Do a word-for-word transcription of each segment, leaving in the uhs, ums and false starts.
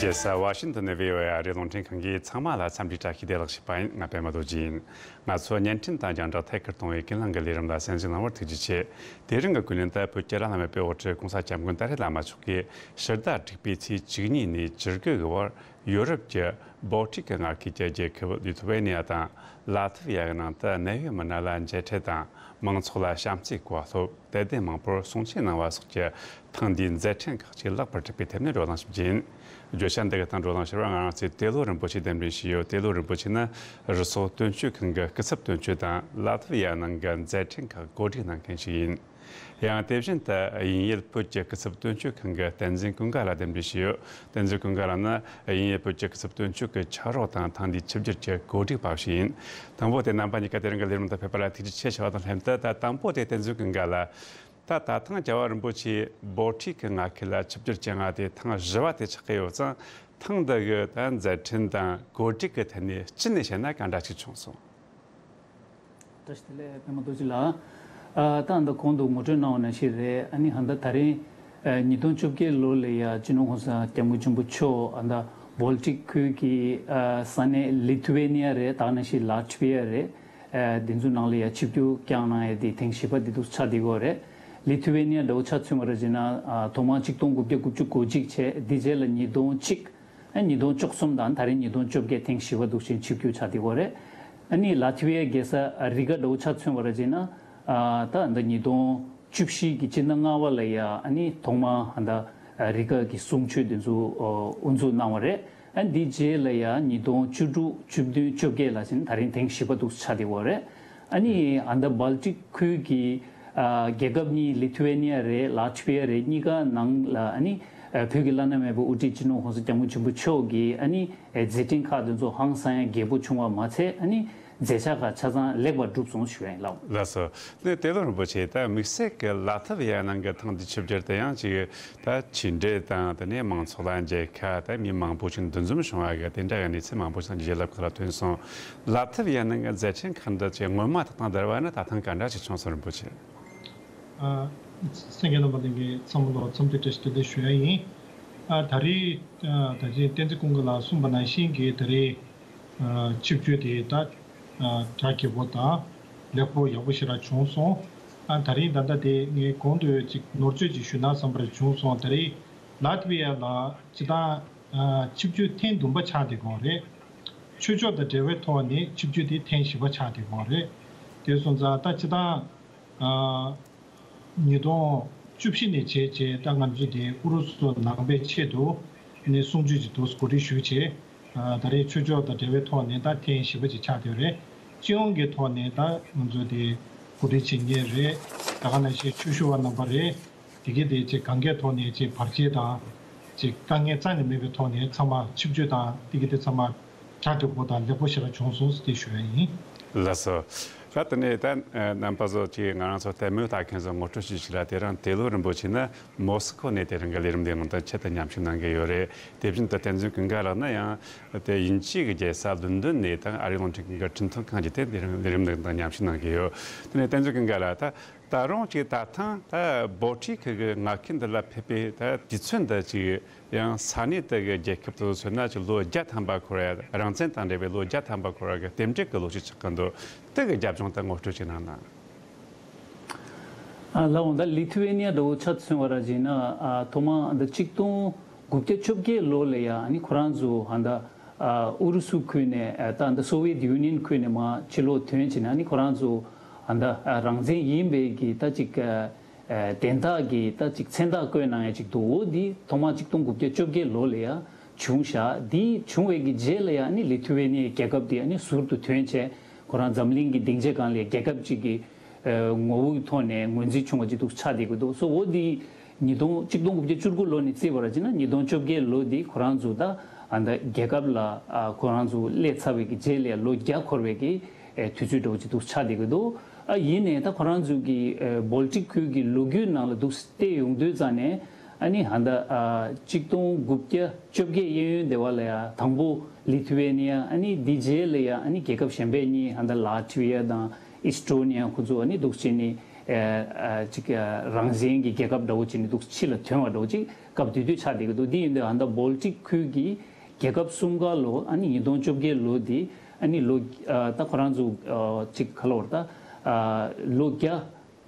རྒྱལ་ས་ཝ་ཤིང་ཏོན་ནས་བྷི་ཨོ་ཨེ་ཨ་རིའི་རླུང་འཕྲིན་ཁང་གིས་ཚང་མ་ལ་འཚམས་འདྲི་བཀྲ་ཤིས་བདེ་ལེགས་ཞུས་པ་ཡིན། ང་པད་མ་རྡོ་རྗེ་ཡིན། ང་ཚོ་བརྙན་འཕྲིན་དང་རྒྱང་བསྒྲགས་ཐད་ཀར་གཏོང་བའི་ཀུན་གླེང་གི་ལས་རིམ་ལ་གསན་གཟིགས་གནང་བར་ཐུགས་རྗེ་ཆེ། དེ་རིང་གི་ཀུན་གླེང་དུ་བོད་ཀྱི་བླ་ན་མེད་པའི་དབུ་ཁྲིད་༸གོང་ས་༸སྐྱབས་མགོན་ཏཱ་ལའི་བླ་མ་མཆོག་གིས་ཕྱི་ཟླ་དྲུག་པའི་ཚེས་བཅུ་གཉིས་ནས་བཅུ་དགུ་གི་བར་ཡོ་རོབ་ཀྱི་བོལ་ཊིག་གི་མངའ་ཁུལ་གྱི་རྒྱལ་ཁབ་ལི་ཐུ་ཝེ་ནི་ཡ་དང་ལ་ཐི་བི་ཡ་གི་ནང་དུ་གནད་ཡོད་མི་སྣ་ལ་མཇལ་འཕྲད་དང་། མང་ཚོགས་ལ་བྱམས་བརྩེའི་གོ་བ་སློབ། དད་ལྡན་མང་པོར་གསུང་ཆོས་གནང་བ་སོགས་ཀྱི་ཐེངས་འདིའི་མཛད་འཕྲིན་ཁག་ཅིག་ལེགས་པར་གྲུབ་པའི་ཐད་ནས་བགྲོ་གླེང་ཞིབ་རྒྱས་ཡིན། བརྗོད་བྱ་འདི་གི་སྟེང་བགྲོ་གླེང་ཞུ་བར་ང་རང་ཚོས་ཏེ་ལོ་རིན་པོ་ཆེ་གདན་འདྲེན་ཞུས་ཡོད། ཏེ་ལོ་རིན་པོ་ཆེ་ནི་རུ་སོག་དོན་གཅོད་ཁང་གི་སྐུ་ཚབ་དོན་གཅོད་དང་ལ་ཐི་བི་ཡ་ནང་གི་མཛད་འཕྲིན་ཁག་གོ་སྒྲིག་གནང་མཁན་ཞིག་ཡིན། ཡང་དེ་བཞིན་དུ་དབྱིན་ཡུལ་བོད་ཀྱི་སྐུ་ཚབ་དོན་གཅོད་ཁང་གི་བསྟན་འཛིན་ཀུན་དགའ་ལགས་གདན་འདྲེན་ཞུས་ཡོད། བསྟན་འཛིན་ཀུན་དགའ་ལགས་ནི་དབྱིན་ཡུལ་བོད་ཀྱི་སྐུ་ཚབ་དོན་གཅོད་ཀྱི་ཕྱག་རོགས་དང་ཐེངས་འདིའི་ཆིབས་བསྒྱུར་གྱི་གོ་སྒྲིག་པ་ཞིག་ཡིན། དང་པོ་དེ་རྣམ་པ་གཉིས་ཀ་དེ་རིང་གི་ལས་རིམ་དུ་ཕེབས་པ་ལ་ཐུགས་རྗེ་ཆེ་ཞུ་བ་དང་ལྷན་དུ། ད་དང་པོ་དེ་བསྟན་འཛིན་ཀུན་དགའ་ལགས། ད་ད་ཐེངས་རྒྱལ་བ་རིན་པོ་ཆེ་བོལ་ཊིག་གི་མངའ་ཁུལ་ལ་ཆིབས་བསྒྱུར་བྱེད་མཁན་དེ་ཐེངས་བཞི་པ་དེ་ཆགས་ཀྱི་ཡོད་ཙང་། ཐེངས་འདི་གི་ད་མཛད་འཕྲིན་དང་གོ་སྒྲིག་གི་ཐད་ནས་སྤྱི་ནས་བཤད་ན་ག་འདྲ་ཞིག་བྱུང་སོང་། བཀྲ་ཤིས་བདེ་ལེགས་པད་མ་རྡོ་རྗེ་ལགས། ཨ། ད་ལྟ་གོང་དུ་ངོ་སྤྲོད་གནང་བ་ནང་བཞིན་རེད། ཨ་ནི་ད་ལྟ་ད་རིང་ཨ་ཉིས་སྟོང་བཅོ་བརྒྱད་ལོ་ལ་ཡ་སྤྱི་ནོར་༸གོང་ས་༸སྐྱབས་མགོན་ཆེན་པོ་མཆོག་ཨ་ད་བོལ་ཊིག་ཁུལ་གྱི་ཨ་ས་གནས་ལི་ཐུ་ཝེ་ནི་ཡ་རེད། ད་ག་ནང་བཞིན་ལ་ཐི་བི་ཡ་རེད། ཨ་འདི་ཚོ་ནང་ལ་ཡ་ཆིབས་བསྒྱུར་བསྐྱངས་གནང་ཡ་དེ་ཐེངས་བཞི་པ་འདི་འདུག་ཆགས་བསྡད་ཡོད་རེད། ལི་ཐུ་ཝེ་ནི་ཡ་འདྲ་བོ་ཆ་མཚོན་པ་ར་བྱས་ན་ཨ་ཐོག་མར་གཅིག་སྟོང་དགུ་བརྒྱ་དགུ་བཅུ་གོ་གཅིག་བྱས། དེ་རྗེས་ལ་ཉིས་སྟོང་གཅིག་ཨ་ཉིས་སྟོང་བཅུ་གསུམ་དང་ད་རིང་ཉིས་སྟོང་བཅོ་བརྒྱད་ཐེངས་བཞི་པ་འདུག་ཅིང་ཆིབས་བསྒྱུར་ཆགས་བསྡད་ཡོད་རེད། ཨ་ནི་ལ་ཐི་བའི་རྒྱལ་ས་རི་ག་འདྲ་བོ་ཆ་མཚོན་པ་ར་བྱས་ན། ཨ་ད་ད་ཉིས་སྟོང་བཅུ་བཞི་གི་སྤྱི་ཟླ་ལྔ་པ་ལ་ཡ་ཨ་ནི་ཐོག་མ་ཨ་ད་རི་ག་གི་གསུང་ཆོས་དེ་ཚོ་དབུ་འཛུགས་གནང་བ་རེད། ཨ་འདིའི་རྗེས་ལ་ཡ་ཉིས་སྟོང་བཅུ་དྲུག་བཅུ་བདུན་བཅོ་བརྒྱད་ལ་ཕྱིན་ད་རིང་ཐེངས་བཞི་པ་འདུག་ཆགས་བསྡད་ཡོད་རེད། ཨ་ནི་ཨ་ད་བལ་ཊིག་ཁུལ་གྱི་ཨ་རྒྱལ་ཁབ་གཉིས་ལི་ཐུ་ཝེ་ནི་ཡ་རེད། ལ་ཐི་བི་ཡ་རེད། གཉིས་ཀ་ནང་ལ་ཨ་ནི་ཨ་བོད་ཀྱི་བླ་ན་མེད་པའི་དབུ་ཁྲིད་སྤྱི་ནོར་༸གོང་ས་༸སྐྱབས་མགོན་ཆེན་པོ་མཆོག་གིས་ཨ་ནི་ཨ་མཛད་འཕྲིན་ཁག་དེ་ཚོ་ཧང་སང་ཡང་རྒྱས་པོ་བྱུང་བ་མ་ཚད། ཨ་ནི་མཛད་འཆར་ཁག་ཆ་ཚང་ལེགས་པར་གྲུབ་སོང་ཞུ་ཡ་ཡིན་ལགས། ལགས་སོ། ནས་ཏེ་ལོ་རིན་པོ་ཆེ་ད་དམིགས་བསལ་གྱི་ལ་ཐི་བི་ཡ་ནང་གི་ཐེངས་འདི་ཆིབས་བསྒྱུར་དེ་ཡང་ཅིག་ད་ཕྱི་འབྲེལ་དང་དེ་ནས་མང་ཚོགས་ལ་མཇལ་ཁ་ད་མི་མང་པོ་ཞིག་འདུ་འཛོམས་བྱུང་བ་གི་དེ་འདྲ་གི་གནས་ཚུལ་མང་པོ་ཞིག་ཡིན་ལབ་ཁ་ལ་ཐོན་སོང་། ལ་ཐི་བི་ཡ་ནང་གི་མཛད་འཕྲིན་ཁག་འདི་ཅིག་སྔོན་མ་དང་དང་བསྡུར་བ་ན་ད་ཐེངས་ག་འདྲ་ཞིག་བྱུང་སོང་རིན་པོ་ཆེ། ཨ་གསན་མཁན་རྣམ་པ་ལྷན་རྒྱས་ཚང་མ་ལ་འཚམས་འདྲི་བཀྲ་ཤིས་བདེ་ལེགས་ཞུ་ཡ་ཡིན། ཨ་ད་རེས་ཨ་ད་ཅི་བསྟན་འཛིན་ཀུན་དགའ་ལགས་གསུངས་པ་ནང་བཞིན་གྱི་ད་རེས་ཨ་ཆིབས་བསྒྱུར་དེ་ད་ཨ་གྲ་རྒྱས་པོ་དང་ལེགས་པོ་ཡག་པོ་ཞེ་དྲག་བྱུང་སོང་། ཨ་ད་རིང་ད་ལྟ་དེ་ངས་གོང་དུ་ཅིག་ནོར་བཅོས་ཅིག་ཞུས་ན་བསམ་པ་རེ་བྱུང་སོང་། ད་རེས་ལ་ཐི་བི་ཡ་ལ་སྤྱི་བཏང་ཨ་ཆིབས་བསྒྱུར་ཐེངས་བདུན་པ་ཆགས་བསྡད་ཡོད་རེད། ཆོས་ཕྱོགས་དང་འབྲེལ་བའི་ཐོག་ནས་ཆིབས་བསྒྱུར་དེ་ཐེངས་བཞི་པ་ཆགས་བསྡད་ཡོད་རེད། དེ་སོང་ཙང་ད་སྤྱི་བཏང་ཨ་ཉིས་སྟོང་བཅུ་བཞི་ནས་བྱས་བྱས་ད་ང་ཚོ་དེ་ཨུ་རུ་སུ་ནང་པའི་ཆེད་དུ་ནས་གསུང་ཆོས་ཀྱི་འདུག་གོ་སྒྲིག་ཞུས་བྱས། ཨ་ད་རེས་ཆོས་ཕྱོགས་དང་འབྲེལ་བའི་ཐོག་ནས་ད་ཐེངས་བཞི་པ་ཅིག་ཆགས་བསྡད་རེད། སྤྱི་ཡོངས་ཀྱི་ཐོག་ནས་ད་ང་ཚོ་དེ་གོ་སྒྲིག་བྱེད་མཁན་རེད། ད་ག་ནང་བཞིན་ཆོས་ཞུ་བ་རྣམ་པ་རེད། དེ་གའི་དེ་ཅིག་གང་གའི་ཐོག་ནས་ཅིག་བར་ཆད་དང་ཅིག་དཀའ་ངལ་རྩ་ནས་མེད་པའི་ཐོག་ནས་ཚང་མ་ཆིབས་བསྒྱུར་དང་དེ་གའི་དེ་ཚང་མ་གྲ་སྒྲིག་པོ་དང་ལེགས་པོ་ཞེ་དྲག་བྱུང་སོང་ཟེར་དེ་ཞུ་ཡ་ཡིན། ལགས་སོ། ད་དེ་ནས་ད་རྣམ་པ་ཚོ་ཅིག་ང་རང་ཚོ་ལྟད་མོ་ལྟ་མཁན་ཚོ་ངོ་སྤྲོད་ཞུ་ཞིག་ལ། དེ་རིང་ཏེ་ལོ་རིན་པོ་ཆེ་ནི་མོ་སི་ཁོ་ནས་དེ་རིང་གི་ལས་རིམ་དེ་ནང་དུ་ཆེད་དུ་མཉམ་ཞུགས་གནང་གི་ཡོད་རེད། དེ་བཞིན་དུ་བསྟན་འཛིན་ཀུན་དགའ་ལགས་ནི་ཡང་དེ་དབྱིན་ཇིའི་རྒྱལ་ས་ལོན་ཌོན་ནས་དང་ཨ་རིའི་རླུང་འཕྲིན་ཁང་གི་འཕྲིན་ཐུང་ཁང་གི་དེ་དེ་རིང་ལས་རིམ་དེ་དང་མཉམ་ཞུགས་གནང་གི་ཡོད། དེ་ནས་བསྟན་འཛིན་ཀུན་དགའ་ལགས། ད་ད་རུང་ཅིག་ད་ཐེངས་ད་བོ་ཊི་ཁི་གི་མངའ་ཁུལ་འདི་ལ་ཕེབས་པའི་ད་དུས་ཚོད་འདི་ཅིག་ཡང་ས་གནས་དེ་གི་རྒྱལ་ཁབ་དེ་ཚོ་མཚོན་ན་ཅིག་ལོ་བརྒྱ་ཐམ་པ་འཁོར་ཡ། རང་བཙན་དང་འབྲེལ་བའི་ལོ་བརྒྱ་ཐམ་པ་འཁོར་བ་གི་རྟེན་འབྲེལ་གི་ལོ་ཞིག་ཆགས་ཀྱི་འདུག་དེ་གི་རྒྱབ་ལྗོངས་དེ་ངོ་སྤྲོད་ཅིག་གནང་ན། ཨ་ལགས་འོང་། ད་ལི་ཐུ་ཝེ་ནི་ཡ་འདྲ་བོ་ཆ་མཚོན་པ་ར་བྱས་ན། ཨ་ཐོག་མ་འདི་གཅིག་སྟོང་དགུ་བརྒྱ་བཅོ་བརྒྱད་ལོ་ལ་ཡ་ཨ་ནི་ཁོ་རང་ཚོ་ཨ་ད་ཨ་ཨུ་རུ་སུ་ཁུལ་ནས་ཨ་ད་འདི་སོ་ཝེད་ཡུ་ནི་ཡན་ཁུལ་ནས་མར་ཕྱི་ལོགས་ཐོན་བྱས་ནས། ཨ་ནི་ཁོ་རང་ཚོ་ཨ་ད་ཨ་རང་བཙན་ཡིན་པའི་གི་ད་ཅིག་ཨ་ཨ་དན་རྟགས་ཀྱི་ད་ཅིག་མཚན་རྟགས་བཀོད་གནང་ཡ་ཅིག་འདུག་འོ་འདི་ཐོག་མ་གཅིག་སྟོང་དགུ་བརྒྱ་བཅོ་བརྒྱད་ལོ་ལ་ཡ་བྱུང་ཤག་འདི་བྱུང་བའི་གི་རྗེས་ལ་ཡ་ཨ་ནི་ལི་ཐུ་ཝེ་ནི་ཡའི་རྒྱལ་ཁབ་འདི་ཨ་ནི་ཟུར་དུ་ཐོན་བྱས། ཁོ་རང་འཛམ་གླིང་གི་སྡིངས་ཆ་སྒང་ལ་རྒྱལ་ཁབ་ཅིག་གི་ཨ་ངོ་བོའི་ཐོག་ནས་ངོས་འཛིན་བྱུང་བ་ཅིག་འདུག་ཆགས་བསྡད་ཀྱི་འདུག་སོ་འོ་འདི་ཉིས་སྟོང་གཅིག་སྟོང་དགུ་བརྒྱ་བཅུ་དགུ་ལོ་ནས་བརྩིས་པ་ར་བྱས་ན་ཉིས་སྟོང་བཅོ་བརྒྱད་ལོ་འདི་ཁོ་རང་ཚོ་ད་ཨ་ད་རྒྱལ་ཁབ་ལ་ཨ་ཁོ་རང་ཚོ་སླེབས་ཚར་བའི་གི་རྗེས་ལ་ལོ་བརྒྱ་འཁོར་བའི་གི་ཨེ་དུས་ཚོད་འདྲ་བོ་ཅིག་འདུག་ཆགས་བསྡད་ཀྱི་འདུག་ཨ་ཡིན་ནའི་ད་ཁོ་རང་ཚོ་གི་ཨེ་བོལ་ཊིག་ཁུལ་གྱི་ལོ་རྒྱུས་ནང་ལ་འདུག་བལྟས་ཡོང་དུས་ཙང་ནས། ཨ་ནི་ཧ་ད་ཨ་གཅིག་སྟོང་དགུ་བརྒྱ་བཅོ་བརྒྱད་གཡས་གཡོན་དེ་བ་ལ་ཡ་དང་པོ་ལི་ཐུ་ཝེ་ནི་ཡ། ཨ་ནི་འདི་རྗེས་ལ་ཡ་ཨ་ནི་རྒྱལ་ཁབ་གཞན་པ་གཉིས་ཧ་ད་ལ་ཐི་ཝེ་ཡ་དང་ཨིས་ཊོ་ནི་ཡ་ཁོ་ཚོ་ཨ་ནི་འདུག་བྱས་ནས་ ཨ་ཅིག་རང་བཙན་གྱི་རྒྱལ་ཁབ་འདྲ་བོ་ཅིག་ནི་འདུག་ཕྱི་ལ་ཐོན་པ་འདྲ་བོ་ཅིག་སྐབས་དེ་དུས་ཆགས་བསྡད་ཀྱི་འདུག་དེ་ཡིན་དུས་ཨ་ད་བོལ་ཊིག་ཁུལ་གྱི་རྒྱལ་ཁབ་གསུམ་ཀ་ལོ་ཨ་ནི་ཉིས་སྟོང་བཅོ་བརྒྱད་ལོ་དེ་ཨ་ནི་ལོ་ད་ཁོ་རང་ཚོ་ཅིག་ག་ལབ་དགོས་རེད་ད་ལོ་བརྒྱ།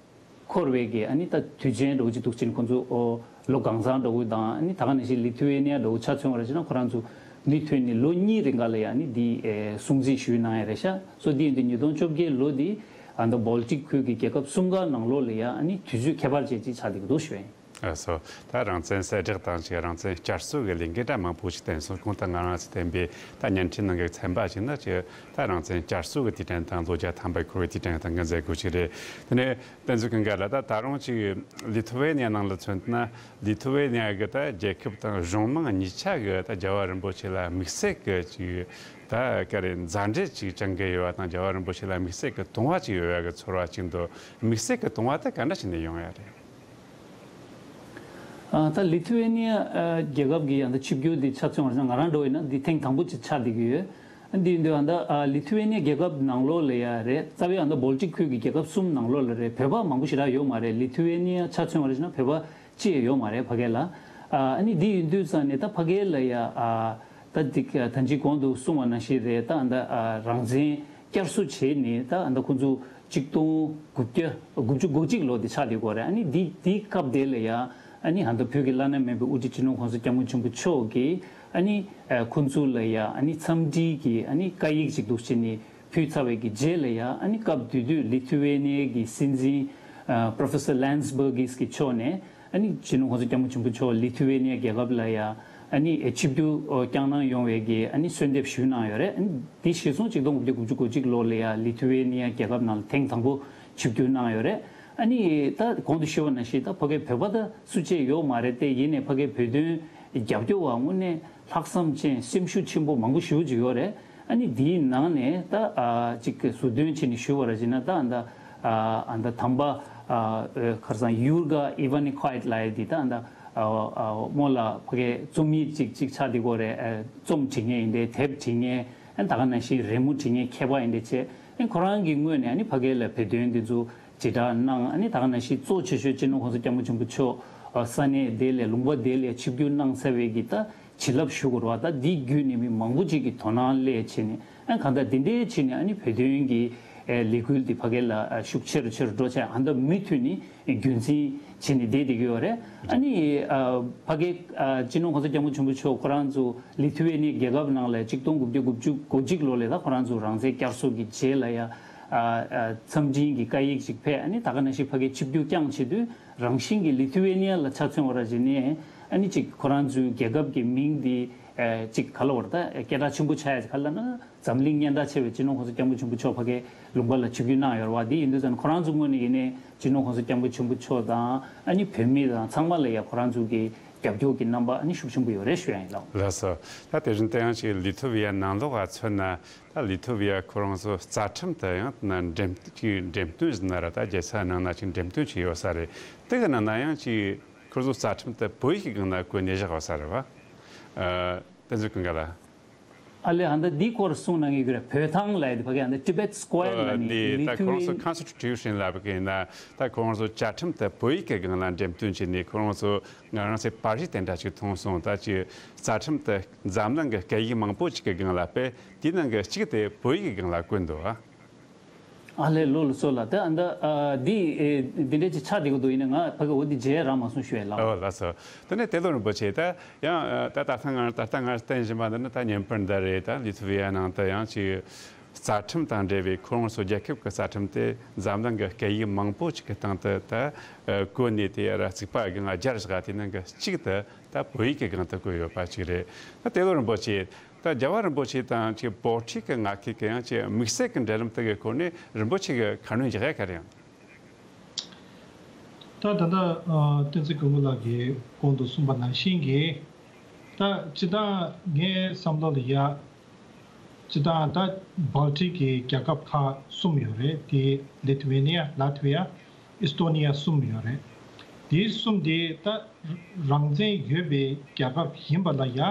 འཁོར་བའི་གི་ཨ་ནི་ད་དུས་ཆེན་འདྲ་བོ་ཅིག་འདུག་ཅིང་ཁོང་ཚོ་ཨོ་ལོ་གང་ཚང་འདྲ་བོ་དང་ཨ་ནི་ད་ག་ནང་བཞིན་ལི་ཐུ་ཝེ་ནི་ཡ་འདྲ་བོ་ཆ་མཚོན་པ་རེད་ཅེ་ན་ཁོ་རང་ཚོ་མུ་མཐུད་ནས་ལོ་གཉིས་རིང་ག་ལ་ཡ་ཨ་ནི་འདི་ཨེ་སྲུང་བརྩི་ཞུས་གནང་ཡ་རེད་ཤག་སོ་འདི་ཡིན་དུས་ཉིས་སྟོང་བཅོ་བརྒྱད་ལོ་འདི་ཨ་ད་བོལ་ཊིག་ཁུལ་གྱི་རྒྱལ་ཁབ་གསུམ་ཀ་ནང་ལོགས་ལ་ཡ་ཨ་ནི་དུས་ཚོད་ཁྱད་པར་ཅན་ཅིག་ཆགས་བསྡད་ཀྱི་འདུག་ཞུ་ཡ་ཡིན། ཨ་སོ། ད་རང་བཙན་གསལ་བསྒྲགས་དང་ཅིག་རང་བཙན་བསྐྱར་གསོ་གི་ལས་འགུལ་འདྲ་མང་པོ་ཞིག་བསྟན་སོང་། ཁོང་ད་ང་རང་ཚོ་བསྟན་པའི་ད་བརྙན་འཕྲིན་ནང་གི་ཚན་པ་ཞིག་ན་ཅིག་ད་རང་བཙན་བསྐྱར་གསོ་གི་དུས་དྲན་དང་ལོ་བརྒྱ་ཐམ་པ་འཁོར་བའི་དུས་དྲན་དང་གི་མཛད་སྒོ་ཞིག་རེད། དེ་ནས་བསྟན་འཛིན་ཀུན་དགའ་ལགས་ད་ད་རུང་ཅིག་ལི་ཐུ་ཝེ་ནི་ཡ་ནང་ལ་མཚོན་ན་ལི་ཐུ་ཝེ་ནི་ཡ་གི་ད་རྒྱལ་ཁབ་དང་གཞུང་མང་གཉིས་ཆ་གི་ད་རྒྱལ་བ་རིན་པོ་ཆེ་ལ་དམིགས་བསལ་གི་ཅིག་ད་ག་རེ་མཛའ་འབྲེལ་ཅིག་བཅངས་ཀྱི་ཡོད་པ་དང་རྒྱལ་བ་རིན་པོ་ཆེ་ལ་དམིགས་བསལ་གི་དུང་བ་ཅིག་ཡོད་པ་གི་ཚོར་བ་ཅིག་འདུག་དམིགས་བསལ་གི་དུང་བ་དེ་ག་འདྲ་བྱས་ནས་ཡོང་ཡ་རེད། ཨ་ད་ལི་ཐུ་ཝེ་ནི་ཡ་ཨ་རྒྱལ་ཁབ་ཀྱི་ཡང་ད་ཆིབས་བསྒྱུར་འདི་ཆ་མཚོན་པ་ན་ང་རང་འདྲ་བོ་ཡིན་ན་འདི་ཐེངས་དང་པོ་ཅིག་ཆགས་བསྡད་ཀྱི་ཡོད། ཨ་འདི་ཡིན་དུས་ཨ་ད་ཨ་ལི་ཐུ་ཝེ་ནི་ཡ་རྒྱལ་ཁབ་ནང་ལོགས་ལ་ཡ་རེད། རྩ་བའི་ཨ་ད་བོལ་ཊིག་ཁུལ་གྱི་རྒྱལ་ཁབ་གསུམ་ནང་ལོགས་ལ་རེད། བོད་པ་མང་པོ་ཞེ་དྲག་ཡོད་མ་རེད། ལི་ཐུ་ཝེ་ནི་ཡ་ཆ་མཚོན་པ་རེད་ཟེར་ན་བོད་པ་གཅིག་ཡང་ཡོད་མ་རེད་ཕ་གི་ལ། ཨ་ཨ་ནི་འདི་ཡིན་དུས་ཙང་ནས་ད་ཕ་གི་ལ་ཡ་ཨ་ད་འདི་ད་ཅི་གོང་དུ་གསུངས་པ་ནང་བཞིན་རེད། ད་ཨ་ད་ཨ་རང་བཙན་བསྐྱར་གསོ་བྱས་ནས་ད་ཨ་ད་ཁོང་ཚོ་ཆིག་སྟོང་དགུ་བརྒྱ་དགུ་བཅུ་གོ་གཅིག་ལོ་དེ་ཆགས་བསྡད་ཀྱི་ཡོད་རེད། ཨ་ནི་འདི་འདི་སྐབས་དེ་ལ་ཡ་ཨ་ནི་ཨ་ད་བོད་ཀྱི་བླ་ན་མེད་པའི་དབུ་ཁྲིད་སྤྱི་ནོར་༸གོང་ས་༸སྐྱབས་མགོན་ཆེན་པོ་མཆོག་གིས་ཨ་ནི་ཨ་ཁོང་ཚོ་ལ་ཡ་ཨ་ནི་འཚམས་འདྲིའི་གི་ཨ་ནི་བཀའ་ཡིག་ཅིག་འདུག་བྱས་ནས་ཕུལ་ཚར་བའི་གི་རྗེས་ལ་ཡ་ཨ་ནི་སྐབས་དེ་དུས་ལི་ཐུ་ཝེ་ནི་ཡའི་གི་སྲིད་འཛིན་ཨ་Professor Landsbergis་གི་ཕྱོགས་ནས་ཨ་ནི་སྤྱི་ནོར་༸གོང་ས་༸སྐྱབས་མགོན་ཆེན་པོ་མཆོག་ལི་ཐུ་ཝེ་ནི་ཡ་རྒྱལ་ཁབ་ལ་ཡ་ཨ་ནི་ཆིབས་བསྒྱུར་བསྐྱངས་གནང་ཡོང་བའི་གི་ཨ་ནི་གསོལ་འདེབས་ཞུས་གནང་ཡོད་རེད། ཨ་ནི་དེ་གཞིར་བཟུང་ཆིག་སྟོང་དགུ་བརྒྱ་དགུ་བཅུ་གོ་གཅིག་ལོ་ལ་ཡ་ལི་ཐུ་ཝེ་ནི་ཡ་རྒྱལ་ཁབ་ནང་ལ་ཐེངས་དང་པོ་ཆིབས་བསྒྱུར་གནང་ཡོད་རེད། ཨ་ནི་ད་གོང་དུ་ཞུས་པ་ནང་བཞིན་ད་ཕ་གིའི་བོད་པ་ད་སུ་གཅིག་ཡོད་མ་རེད་དེ། ཡིན་ནའི་ཕ་གིའི་བོད་དོན་རྒྱབ་སྐྱོར་བ་དངོས་གནས་ལྷག་བསམ་ཅན་སེམས་ཤུགས་ཆེན་པོ་མང་པོ་ཞེ་པོ་ཅིག་ཡོད་རེད། ཨ་ནི་དེའི་ནང་ནས་ད་ཨ་ཅིག་གི་ཟུར་འདོན་བྱས་ནས་ཞུ་བ་ར་བྱས་ན་ད་ཨ་ད་ཨ་ད་དམ་པ་ཨ་ཁར་སང་ཡུར་ག་ཨི་ཝ་ནི་ཁོ་ཡེ་ཊི་ལབ་ཡ་དེ་ད་ཨ་ད་ཨ་སྔོན་ལ་ཕ་གིའི་རྩོམ་ཡིག་ཅིག་ཅིག་ཆགས་བསྡད་ཀྱི་ཡོད་རེད། ཨ་རྩོམ་བྲིས་མཁན་ཡིན་ཏེ་དེབ་བྲིས་མཁན་ཨ་ད་ག་ནང་བཞིན་རི་མོ་བྲིས་མཁན་མཁས་པ་ཡིན་ཏེ་བྱས། ཨ་ཁོ་རང་གི་ངོས་ནས་ཨ་ནི་ཕ་གི་ལ་བོད་དོན་འདི་ཚོ་དྲིལ་བསྒྲགས་གནང་། ཨ་ནི་ད་ག་ནང་བཞིན་གཙོ་ཆེ་ཤོས་སྤྱི་ནོར་༸གོང་ས་༸སྐྱབས་མགོན་ཆེན་པོ་མཆོག་ཨ་ས་གནས་དེ་ལ་ལུང་པ་དེ་ལ་ཆིབས་བསྒྱུར་གནང་ཚར་བའི་གི་ད་བྱིན་རླབས་ཞུ་དགོས་རེད་བ། ད་འདི་བརྒྱུད་ནས་མི་མང་པོ་ཅིག་གིས་དོ་སྣང་སླེབས་བྱས་ནས་ཨ་གང་ལྟར་འདི་འདྲའི་བྱས་ནས་ཨ་ནི་བོད་དོན་གྱི་ཨེ་ལས་འགུལ་འདི་ཕ་གི་ལ་ཨ་ཤུགས་ཆེ་རུ་ཆེ་རུ་འགྲོ་བྱས། ཨ་ད་མུ་མཐུད་ནས་རྒྱུན་འཛིན་བྱས་ནས་བསྡད་བསྡད་ཀྱི་ཡོད་རེད། ཨ་ནི་ཨ་ཕ་གི་ཨ་སྤྱི་ནོར་༸གོང་ས་༸སྐྱབས་མགོན་ཆེན་པོ་མཆོག་ཁོ་རང་ཚོ་ལི་ཐུ་ཝེ་ནི་རྒྱལ་ཁབ་ནང་ལ་ཆིག་སྟོང་དགུ་བརྒྱ་དགུ་བཅུ་གོ་གཅིག་ལོ་ལ་ད་ཁོ་རང་ཚོ་རང་བཙན་བསྐྱར་གསོ་གི་རྗེས་ལ་ཡ་ཨ་ཨ་འཚམས་འཕྲིན་གྱི་བཀའ་ཡིག་ཅིག་ཕེབས། ཨ་ནི་ད་ག་ནང་བཞིན་ཕ་གིའི་ཆིབས་བསྒྱུར་བསྐྱངས་བྱེད་དུས་རང་བཞིན་གྱི་ལི་ཐུ་ཝེ་ནི་ཡ་ལ་ཆ་མཚོན་པ་ར་བྱས་ནས་ཨ་ནི་ཅིག་ཁོ་རང་ཚོའི་རྒྱལ་ཁབ་ཀྱི་མིང་འདི་ཨ་ཅིག་ག་ལབ་དགོས་རེད། ད་སྐད་གྲགས་ཆེན་པོ་ཆགས་ཡ་ཅིག་ག་ལབ་ན། འཛམ་གླིང་སྙན་གྲགས་ཆེ་བའི་སྤྱི་ནོར་༸གོང་ས་༸སྐྱབས་མགོན་ཆེན་པོ་མཆོག་ཕ་གིའི་ལུང་པ་ལ་ཆིབས་བསྒྱུར་གནང་ཡོད་རེད་བ། དེ་ཡིན་དུས་ཙང་ཁོ་རང་ཚོ་ངོས་ནས་ཡིན་ནའི་སྤྱི་ནོར་༸གོང་ས་༸སྐྱབས་མགོན་ཆེན་པོ་མཆོག་དང་ཨ་ནི་བོད་མི་དང་ཚང་མ་ལ་ཡ་ཁོ་རང་ཚོ་གི་རྒྱབ་སྐྱོར་གྱི་རྣམ་པ་ཨ་ནི་ཤུགས་ཆེན་པོ་ཡོད་རེད་ཞུ་ཡ་ཡིན་ལགས། ལགས་སོ། ད་དེ་བཞིན་དུ་ཡང་ཅིག་ལི་ཐུ་ཝི་ཡ་ནང་ལོགས་ལ་མཚོན་ན་ད་ལི་ཐུ་ཝི་ཡ་ཁོ་རང་ཚོ་རྩ་ཁྲིམས་དེ་ཡང་ན་འགྲེམས་ཅིག་འགྲེམས་སྟོན་ཟེར་ན་ར་ད་རྒྱལ་ས་ནང་ན་ཅིག་འགྲེམས་སྟོན་བྱས་ཡོད་ས་རེད། དེ་གི་ནང་ན་ཡང་ཅིག་ཁོ་ཚོ་རྩ་ཁྲིམས་དེ་བོད་ཡིག་གི་སྒང་ན་བཀོད་ནས་བཞག་ཡོད་ས་རེད་བ། ཨ་བསྟན་འཛིན་ཀུན་དགའ་ལགས། ཨ་ལས་ཨ་ད་འདི་སྐོར་གསུང་གནང་གི་ཡོད་རེད། བོད་ཐང་ལབ་ཡ་དེ་ཕ་གི་ཨ་ད་Tibet Square་ལབ་ནི་འདི་ལི་ད་ཐུ་ཁོ་རང་ཚོ་ཝེ་Constitution་ལབ་གི་ཡིན་ན་ད་ཁོ་རང་ཚོ་བཅའ་ཁྲིམས་དེ་བོད་ཡིག་གི་སྒང་ལ་འགྲེམས་སྟོན་བྱས་ནས་ཁོ་རང་ཚོ་ང་རང་ཚོའི་པར་རིས་དེ་འདྲ་ཅིག་མཐོང་སོང་། ད་ཅིག་རྩ་ཁྲིམས་དེ་འཛམ་གླིང་གི་སྐད་ཡིག་མང་པོ་ཅིག་གི་སྒང་ལ་དཔེ་དེའི་ནང་གི་གཅིག་དེ་བོད་ཡིག་གི་སྒང་ལ་བཀོད་འདུག་ཨ། ཨ་ལས་ལགས་སོ་ལགས། ད་ཨ་ད་ཨ་འདི་ཨེ་འདི་འདྲ་ཅིག་ཆགས་བསྡད་ཀྱི་འདུག་ཡིན་ན་ང་ཕ་གི་འོ་འདི་མཇལ་རག་མ་སོང་ཞུ་ཡ་ལགས། ཨོ་ལགས་སོ། དེ་ནས་ཏེ་ལོ་རིན་པོ་ཆེ་ད་ཡང་ཨ་ད་ད་ལྟ་ང་ད་ལྟ་ང་བསྟན་བཞིན་པ་འདི་ནི་ད་བརྙན་པར་འདི་རེད། ད་ལི་ཐུ་ཝི་ཡ་ནང་དུ་ཡང་ཅིག་རྩ་ཁྲིམས་དང་འབྲེལ་བའི་ཁོ་རང་ཚོ་རྒྱལ་ཁབ་ཀྱི་རྩ་ཁྲིམས་དེ་འཛམ་གླིང་གི་སྐད་ཡིག་མང་པོ་ཅིག་གི་སྟེང་དུ་ད་ཨ་བཀོད་ནས་དེ་ཡ་ར་རྩིག་པ་གི་ང་སྦྱར་བཞག་དེ་ནང་གི་གཅིག་དེ་ད་བོད་ཡིག་གི་སྒང་དུ་བཀོད་ཡོད་པ་ཅིག་རེད། ད་ཏེ་ལོ་རིན་པོ་ཆེ། ད་རྒྱལ་བ་རིན་པོ་ཆེ་དང་ཅིག་བོད་ཕྲུག་གི་ང་ཁུལ་གྱི་ཡང་ཅིག་དམིགས་བསལ་གྱི་འབྲེལ་ལམ་དེ་གའི་སྐོར་ནས་རིན་པོ་ཆེ་གི་ཁ་སྣོན་རྒྱག་ཡ་ག་རེ་ཡང་། ད་ད་ལྟ་ཨ་བསྟན་འཛིན་སྐུ་ངོ་ལགས་ཀྱིས་གོང་དུ་གསུངས་པ་ནང་བཞིན་གྱི་ད་སྤྱིར་བཏང་ངའི་བསམ་བློ་ལ་ཡ་སྤྱིར་བཏང་ད་བལ་ཊིག་གི་རྒྱལ་ཁབ་ཁག་གསུམ་ཡོད་རེད། དེ་ལི་ཐུ་ཝེ་ནི་ཡ། ལ་ཐི་ཝི་ཡ། ཨི་སི་ཏོ་ནི་ཡ་གསུམ་ཡོད་རེད། དེ་གསུམ་དེ་ད་རང་བཙན་ཡོད་པའི་རྒྱལ་ཁབ་ཡིན་པ་ལ་ཡ།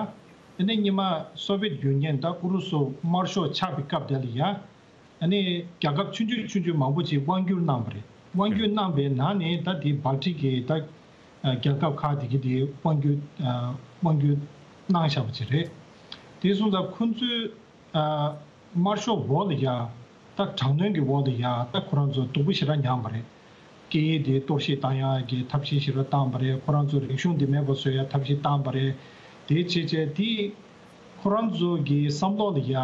ཨ་ནི་སྔོན་མ་སོ་བེད་ཡུ་ནི་ཡན་ད་ཨུ་རུ་སུ་དམར་ཤོག་ཆགས་པའི་སྐབས་དེ་ལ་ཡ། ཨ་ནི་རྒྱལ་ཁབ་ཆུང་ཆུང་ཆུང་ཆུང་མང་པོ་ཅིག་དབང་བསྒྱུར་གནང་བ་རེད། དབང་སྒྱུར་གནང་པའི་ནང་ནས་ད་དེ་སྦལ་ཏིག་གི་ད་རྒྱལ་ཁབ་ཁག་དེ་གི་དེ་དབང་སྒྱུར་དབང་སྒྱུར་གནང་བཞག་པ་ཅིག་རེད། དེ་སོང་ཙང་ཁོང་ཚོས་དམར་ཤོག་འོག་ལ་ཡ་ད་དྲག་གནོན་གྱི་འོག་ལ་ཡ་ད་ཁོ་རང་ཚོ་སྡུག་པོ་ཞེ་དྲག་མྱངས་པ་རེད། སྐད་ཡིག་དེ་གཏོར་བཤིག་བཏང་ཡག་གི་ཐབས་ཤེས་ཞེ་དྲག་བཏང་པ་རེད། ཁོ་རང་ཚོ་རིག་གཞུང་དེ་མེད་པ་བཟོ་ཡག་ཐབས་ཤེས་བཏང་པ་རེད། དེ་བྱས་བྱས་དེ་ཁོ་རང་ཚོ་གི་བསམ་བློ་ལ་ཡ་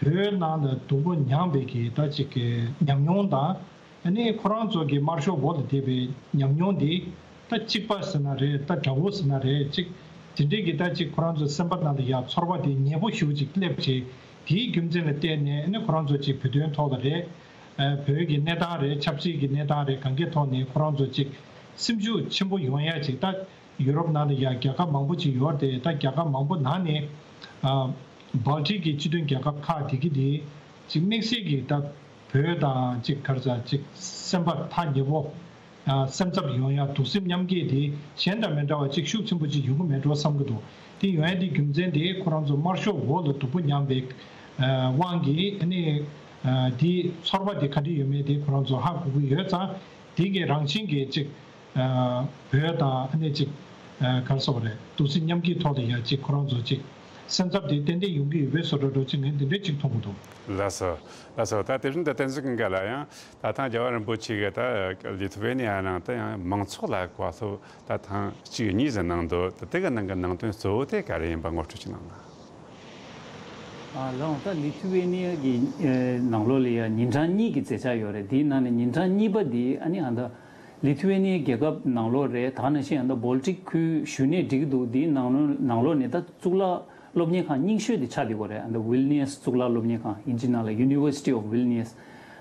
བོད་ནང་ལ་སྡུག་པོ་མྱངས་པའི་གི་ད་ཅིག་གི་ཉམས་མྱོང་དང་། ཨ་ནི་ཁོ་རང་ཚོ་གི་དམར་ཤོག་འོག་ལ་བསྡད་པའི་ཉམས་མྱོང་དེ་ད་གཅིག་པ་ཟེར་ན་རེད། ད་དགྲ་བོ་ཟེར་ན་རེད། ཅིག་དེ་འདྲའི་གི་ད་ཅིག་ཁོ་རང་ཚོ་སེམས་པ་ནང་ལ་ཡ་ཚོར་བ་དེ་ཉེ་པོ་ཞེ་པོ་ཅིག་སླེབས་བྱས། དེའི་རྒྱུ་མཚན་ལ་བརྟེན་ནས་ཨ་ནི་ཁོ་རང་ཚོ་ཅིག་བོད་དོན་ཐོག་ལ་རེད། ཨ་བོད་ཀྱི་གནས་སྟངས་རེད། ཆབ་སྲིད་ཀྱི་གནས་སྟངས་རེད། གང་གའི་ཐོག་ནས་ཁོ་རང་ཚོ་ཅིག་སེམས་ཤུགས་ཆེན་པོ་ཡོང་ཡ་ཅིག་ད་ཡུ་རོབ་ནང་ལ་ཡ་རྒྱལ་ཁབ་མང་པོ་ཅིག་ཡོད་རེད་དེ། ད་རྒྱལ་ཁབ་མང་པོ་ནང་ནས་ཨ་སྦལ་ཏིག་གི་སྤྱི་མཐུན་རྒྱལ་ཁབ་ཁག་དེ་གི་དེ་ཅིག་དམིགས་བསལ་གྱི་ད་བོད་དང་ཅིག་ག་རེ་ཟ་ཅིག་སེམས་པ་ཐག་ཉེ་པོ། ཨ་སེམས་འཚབ་ཡོང་ཡ། གདུག་སེམས་མཉམ་སྐྱེད་དེ་གཞན་དང་མི་འདྲ་བ་ཅིག་ཤུགས་ཆེན་པོ་ཅིག་ཡོང་གི་མེད་འགྲོ་བསམ་གྱི་འདུག་དེ་ཡོང་ཡ་དེ་རྒྱུ་མཚན་དེ་ཁོ་རང་ཚོ་དམར་ཤོག་འོག་ལ་སྡུག་པོ་མྱངས་པའི་ཨ་དབང་གིས་ཨ་ནི་ཨ་དེའི་ཚོར་བ་དེ་ག་འདྲ་ཡོད་མེད་དེ་ཁོ་རང་ཚོ་ཧ་གོ་གི་ཡོད་ཙང་། དེ་གི་རང་བཞིན་གྱི་ཅིག་ཨ་བོད་དང་ཨ་ནི་ཅིག་ཨ་ག་རེ་ཟེར་དགོས་རེད། གདུག་སེམས་མཉམ་སྐྱེད་ཐོག་ལ་ཡ་ཅིག་ཁོ་རང་ཚོ་ཅིག་སེམས་འཚབ་དེ་ཏན་ཏན་ཡོང་གི་ཡོད་པའི་བཟོ་འདྲ་འདྲ་ཅིག་ངས་འདི་འདྲ་ཅིག་མཐོང་གི་འདུག་ལགས་སོ། ལགས་སོ། ད་དེ་བཞིན་དུ་བསྟན་འཛིན་ཀུན་དགའ་ལགས་ཡང་། ད་ཐེངས་རྒྱལ་བ་རིན་པོ་ཆེ་གིས་ད་ལི་ཐུ་ཝེ་ནི་ཡ་ནང་དུ་ཡང་མང་ཚོགས་ལ་བཀའ་སློབ་ད་ཐེངས་གཅིག་གཉིས་ཟིག་གནང་འདུག་ད་དེ་གི་ནང་གི་ནང་དོན་གཙོ་བོ་དེ་ག་རེ་ཡིན་པ་ངོ་སྤྲོད་ཅིག་གནང་ན། ཨ་ལགས་འོང་། ད་ལི་ཐུ་ཝེ་ནི་ཡ་གི་ཨེ་ནང་ལོགས་ལ་ཡ་ཉིན་གྲངས་གཉིས་ཀྱི་མཛད་འཆར་ཡོད་རེད། དེའི་ནང་ནས་ཉིན་གྲངས་གཉིས་པ་དེ་ཨ་ནི་ཨ་ད་ལི་ཐུ་ཝེ་ནི་ཡ་རྒྱལ་ཁབ་ནང་ལོགས་རེད། ད་ནང་བཞིན་ཨ་ད་བོལ་ཊིག་ཁུལ་ཞུས་ནས་འགྲིག་གི་འདུག་དེའི་ནང་ལོགས་ནང་ལོགས་ནས་ད་གཙུག་ལག་སློབ་གཉེར་ཁང་རྙིང་ཤོས་དེ་ཆགས་བསྡད་ཡོད་རེད། ཨ་ད་ཝིལ་ནི་ཡས་གཙུག་ལག་སློབ་གཉེར་ཁང་། ཨིན་ཇི་ནང་ལ་University of Vilnius།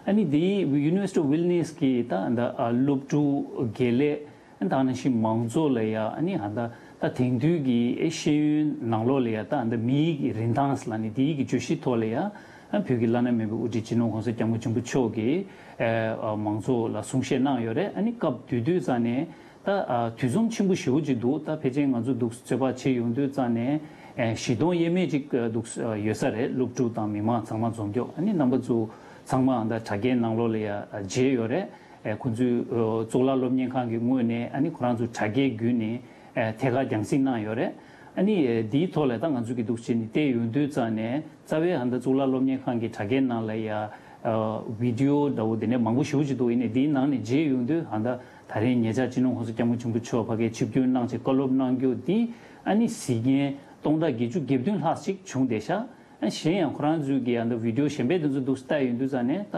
ཨ་ནི་དེའི་University of Vilnius་གི་ད་ཨ་ད་ཨ་སློབ་ཕྲུག་དགེ་ལས། ཨ་ནི་ད་ནང་བཞིན་མང་ཚོགས་ལ་ཡ་ཨ་ནི་ཨ་ད་ད་དེང་དུས་ཀྱི་ཨེ་ཤེས་ཡོན་ནང་ལོགས་ལ་ཡ་ད་ཨ་ད་མིའི་གི་རིན་ཐང་ཟེར་ལབ་ནས་དེའི་གི་བརྗོད་གཞི་ཐོག་ལ་ཡ་ཨ་བོད་ཀྱི་བླ་ན་མེད་པའི་དབུ་ཁྲིད་སྤྱི་ནོར་༸གོང་ས་༸སྐྱབས་མགོན་ཆེན་པོ་མཆོག་གིས་ཨེ་ཨ་མང་ཚོགས་ལ་གསུང་བཤད་གནང་ཡོད་རེད། ཨ་ནི་སྐབས་དེ་དུས་ཙང་ནས་ད་ཨ་དུས་མཚུངས་ཆེན་པོ་ཞེ་པོ་ཅིག་འདུག་ད་ཕལ་ཆེར་ང་ཚོ་འདུག་ཚོད་དཔག་བྱེད་ཡོང་དུས་ཙང་ནས་ཨེ་བཞི་སྟོང་དབྱེར་མེད་ཅིག་འདུག་ཡོད་ས་རེད། སློབ་ཕྲུག་དང་མི་མང་ཚང་མ་འཛོམས་རྒྱུ། ཨ་ནི་རྣམ་པ་ཚོ་ཚང་མ་ཨ་ད་དྲ་རྒྱའི་ནང་ལོགས་ལ་ཡ་མཇལ་ཡོད་རེད། ཨེ་ཁོང་ཚོའི་ཨོ་གཙུག་ལག་སློབ་གཉེར་ཁང་གི་ངོས་ནས་ཨ་ནི་ཁོ་རང་ཚོ་དྲ་རྒྱའི་བརྒྱུད་ནས་ཨེ་ཐད་ཀར་རྒྱང་སྲིང་གནང་ཡོད་རེད། ཨ་ནི་ཨེ་འདིའི་ཐོག་ལ་ད་ང་ཚོ་གི་འདུག་བྱས་ནས་བལྟས་ཡོང་དུས་ཙང་ནས་རྩ་བའི་ཨ་ད་གཙུག་ལག་སློབ་གཉེར་ཁང་གི་དྲ་རྒྱའི་ནང་ལ་ཡ་ཨ་བི་ཌི་ཨོ་འདྲ་བོ་དེ་ནས་མང་པོ་ཞེ་པོ་ཅིག་འདུག་ཡིན་ནའི་འདིའི་ནང་ནས་མཇལ་ཡོང་དུས་ཨ་ད་ད་རིང་ཉེ་ཆར་སྤྱི་ནོར་༸གོང་ས་༸སྐྱབས་མགོན་ཆེན་པོ་མཆོག་ཕ་གིར་ཆིབས་བསྒྱུར་གནང་བྱས་བཀའ་སློབ་གནང་རྒྱུ་འདི་ཨ་ནི་གཟིགས་མཁན་སྟོང་ཕྲག་བརྒྱད་ཅུ་གྱ་བདུན་ལྷག་ཅིག་བྱུང་བསྡད་ཤག་གཞན་ཡང་ཁོ་རང་ཚོའི་གི་ཨ་ད་བི་ཌི་ཨོ་གཞན་པའི་དེ་ཚོ་འདུག་ལྟ་ཡོང་དུས་ཙང་ནས་ད་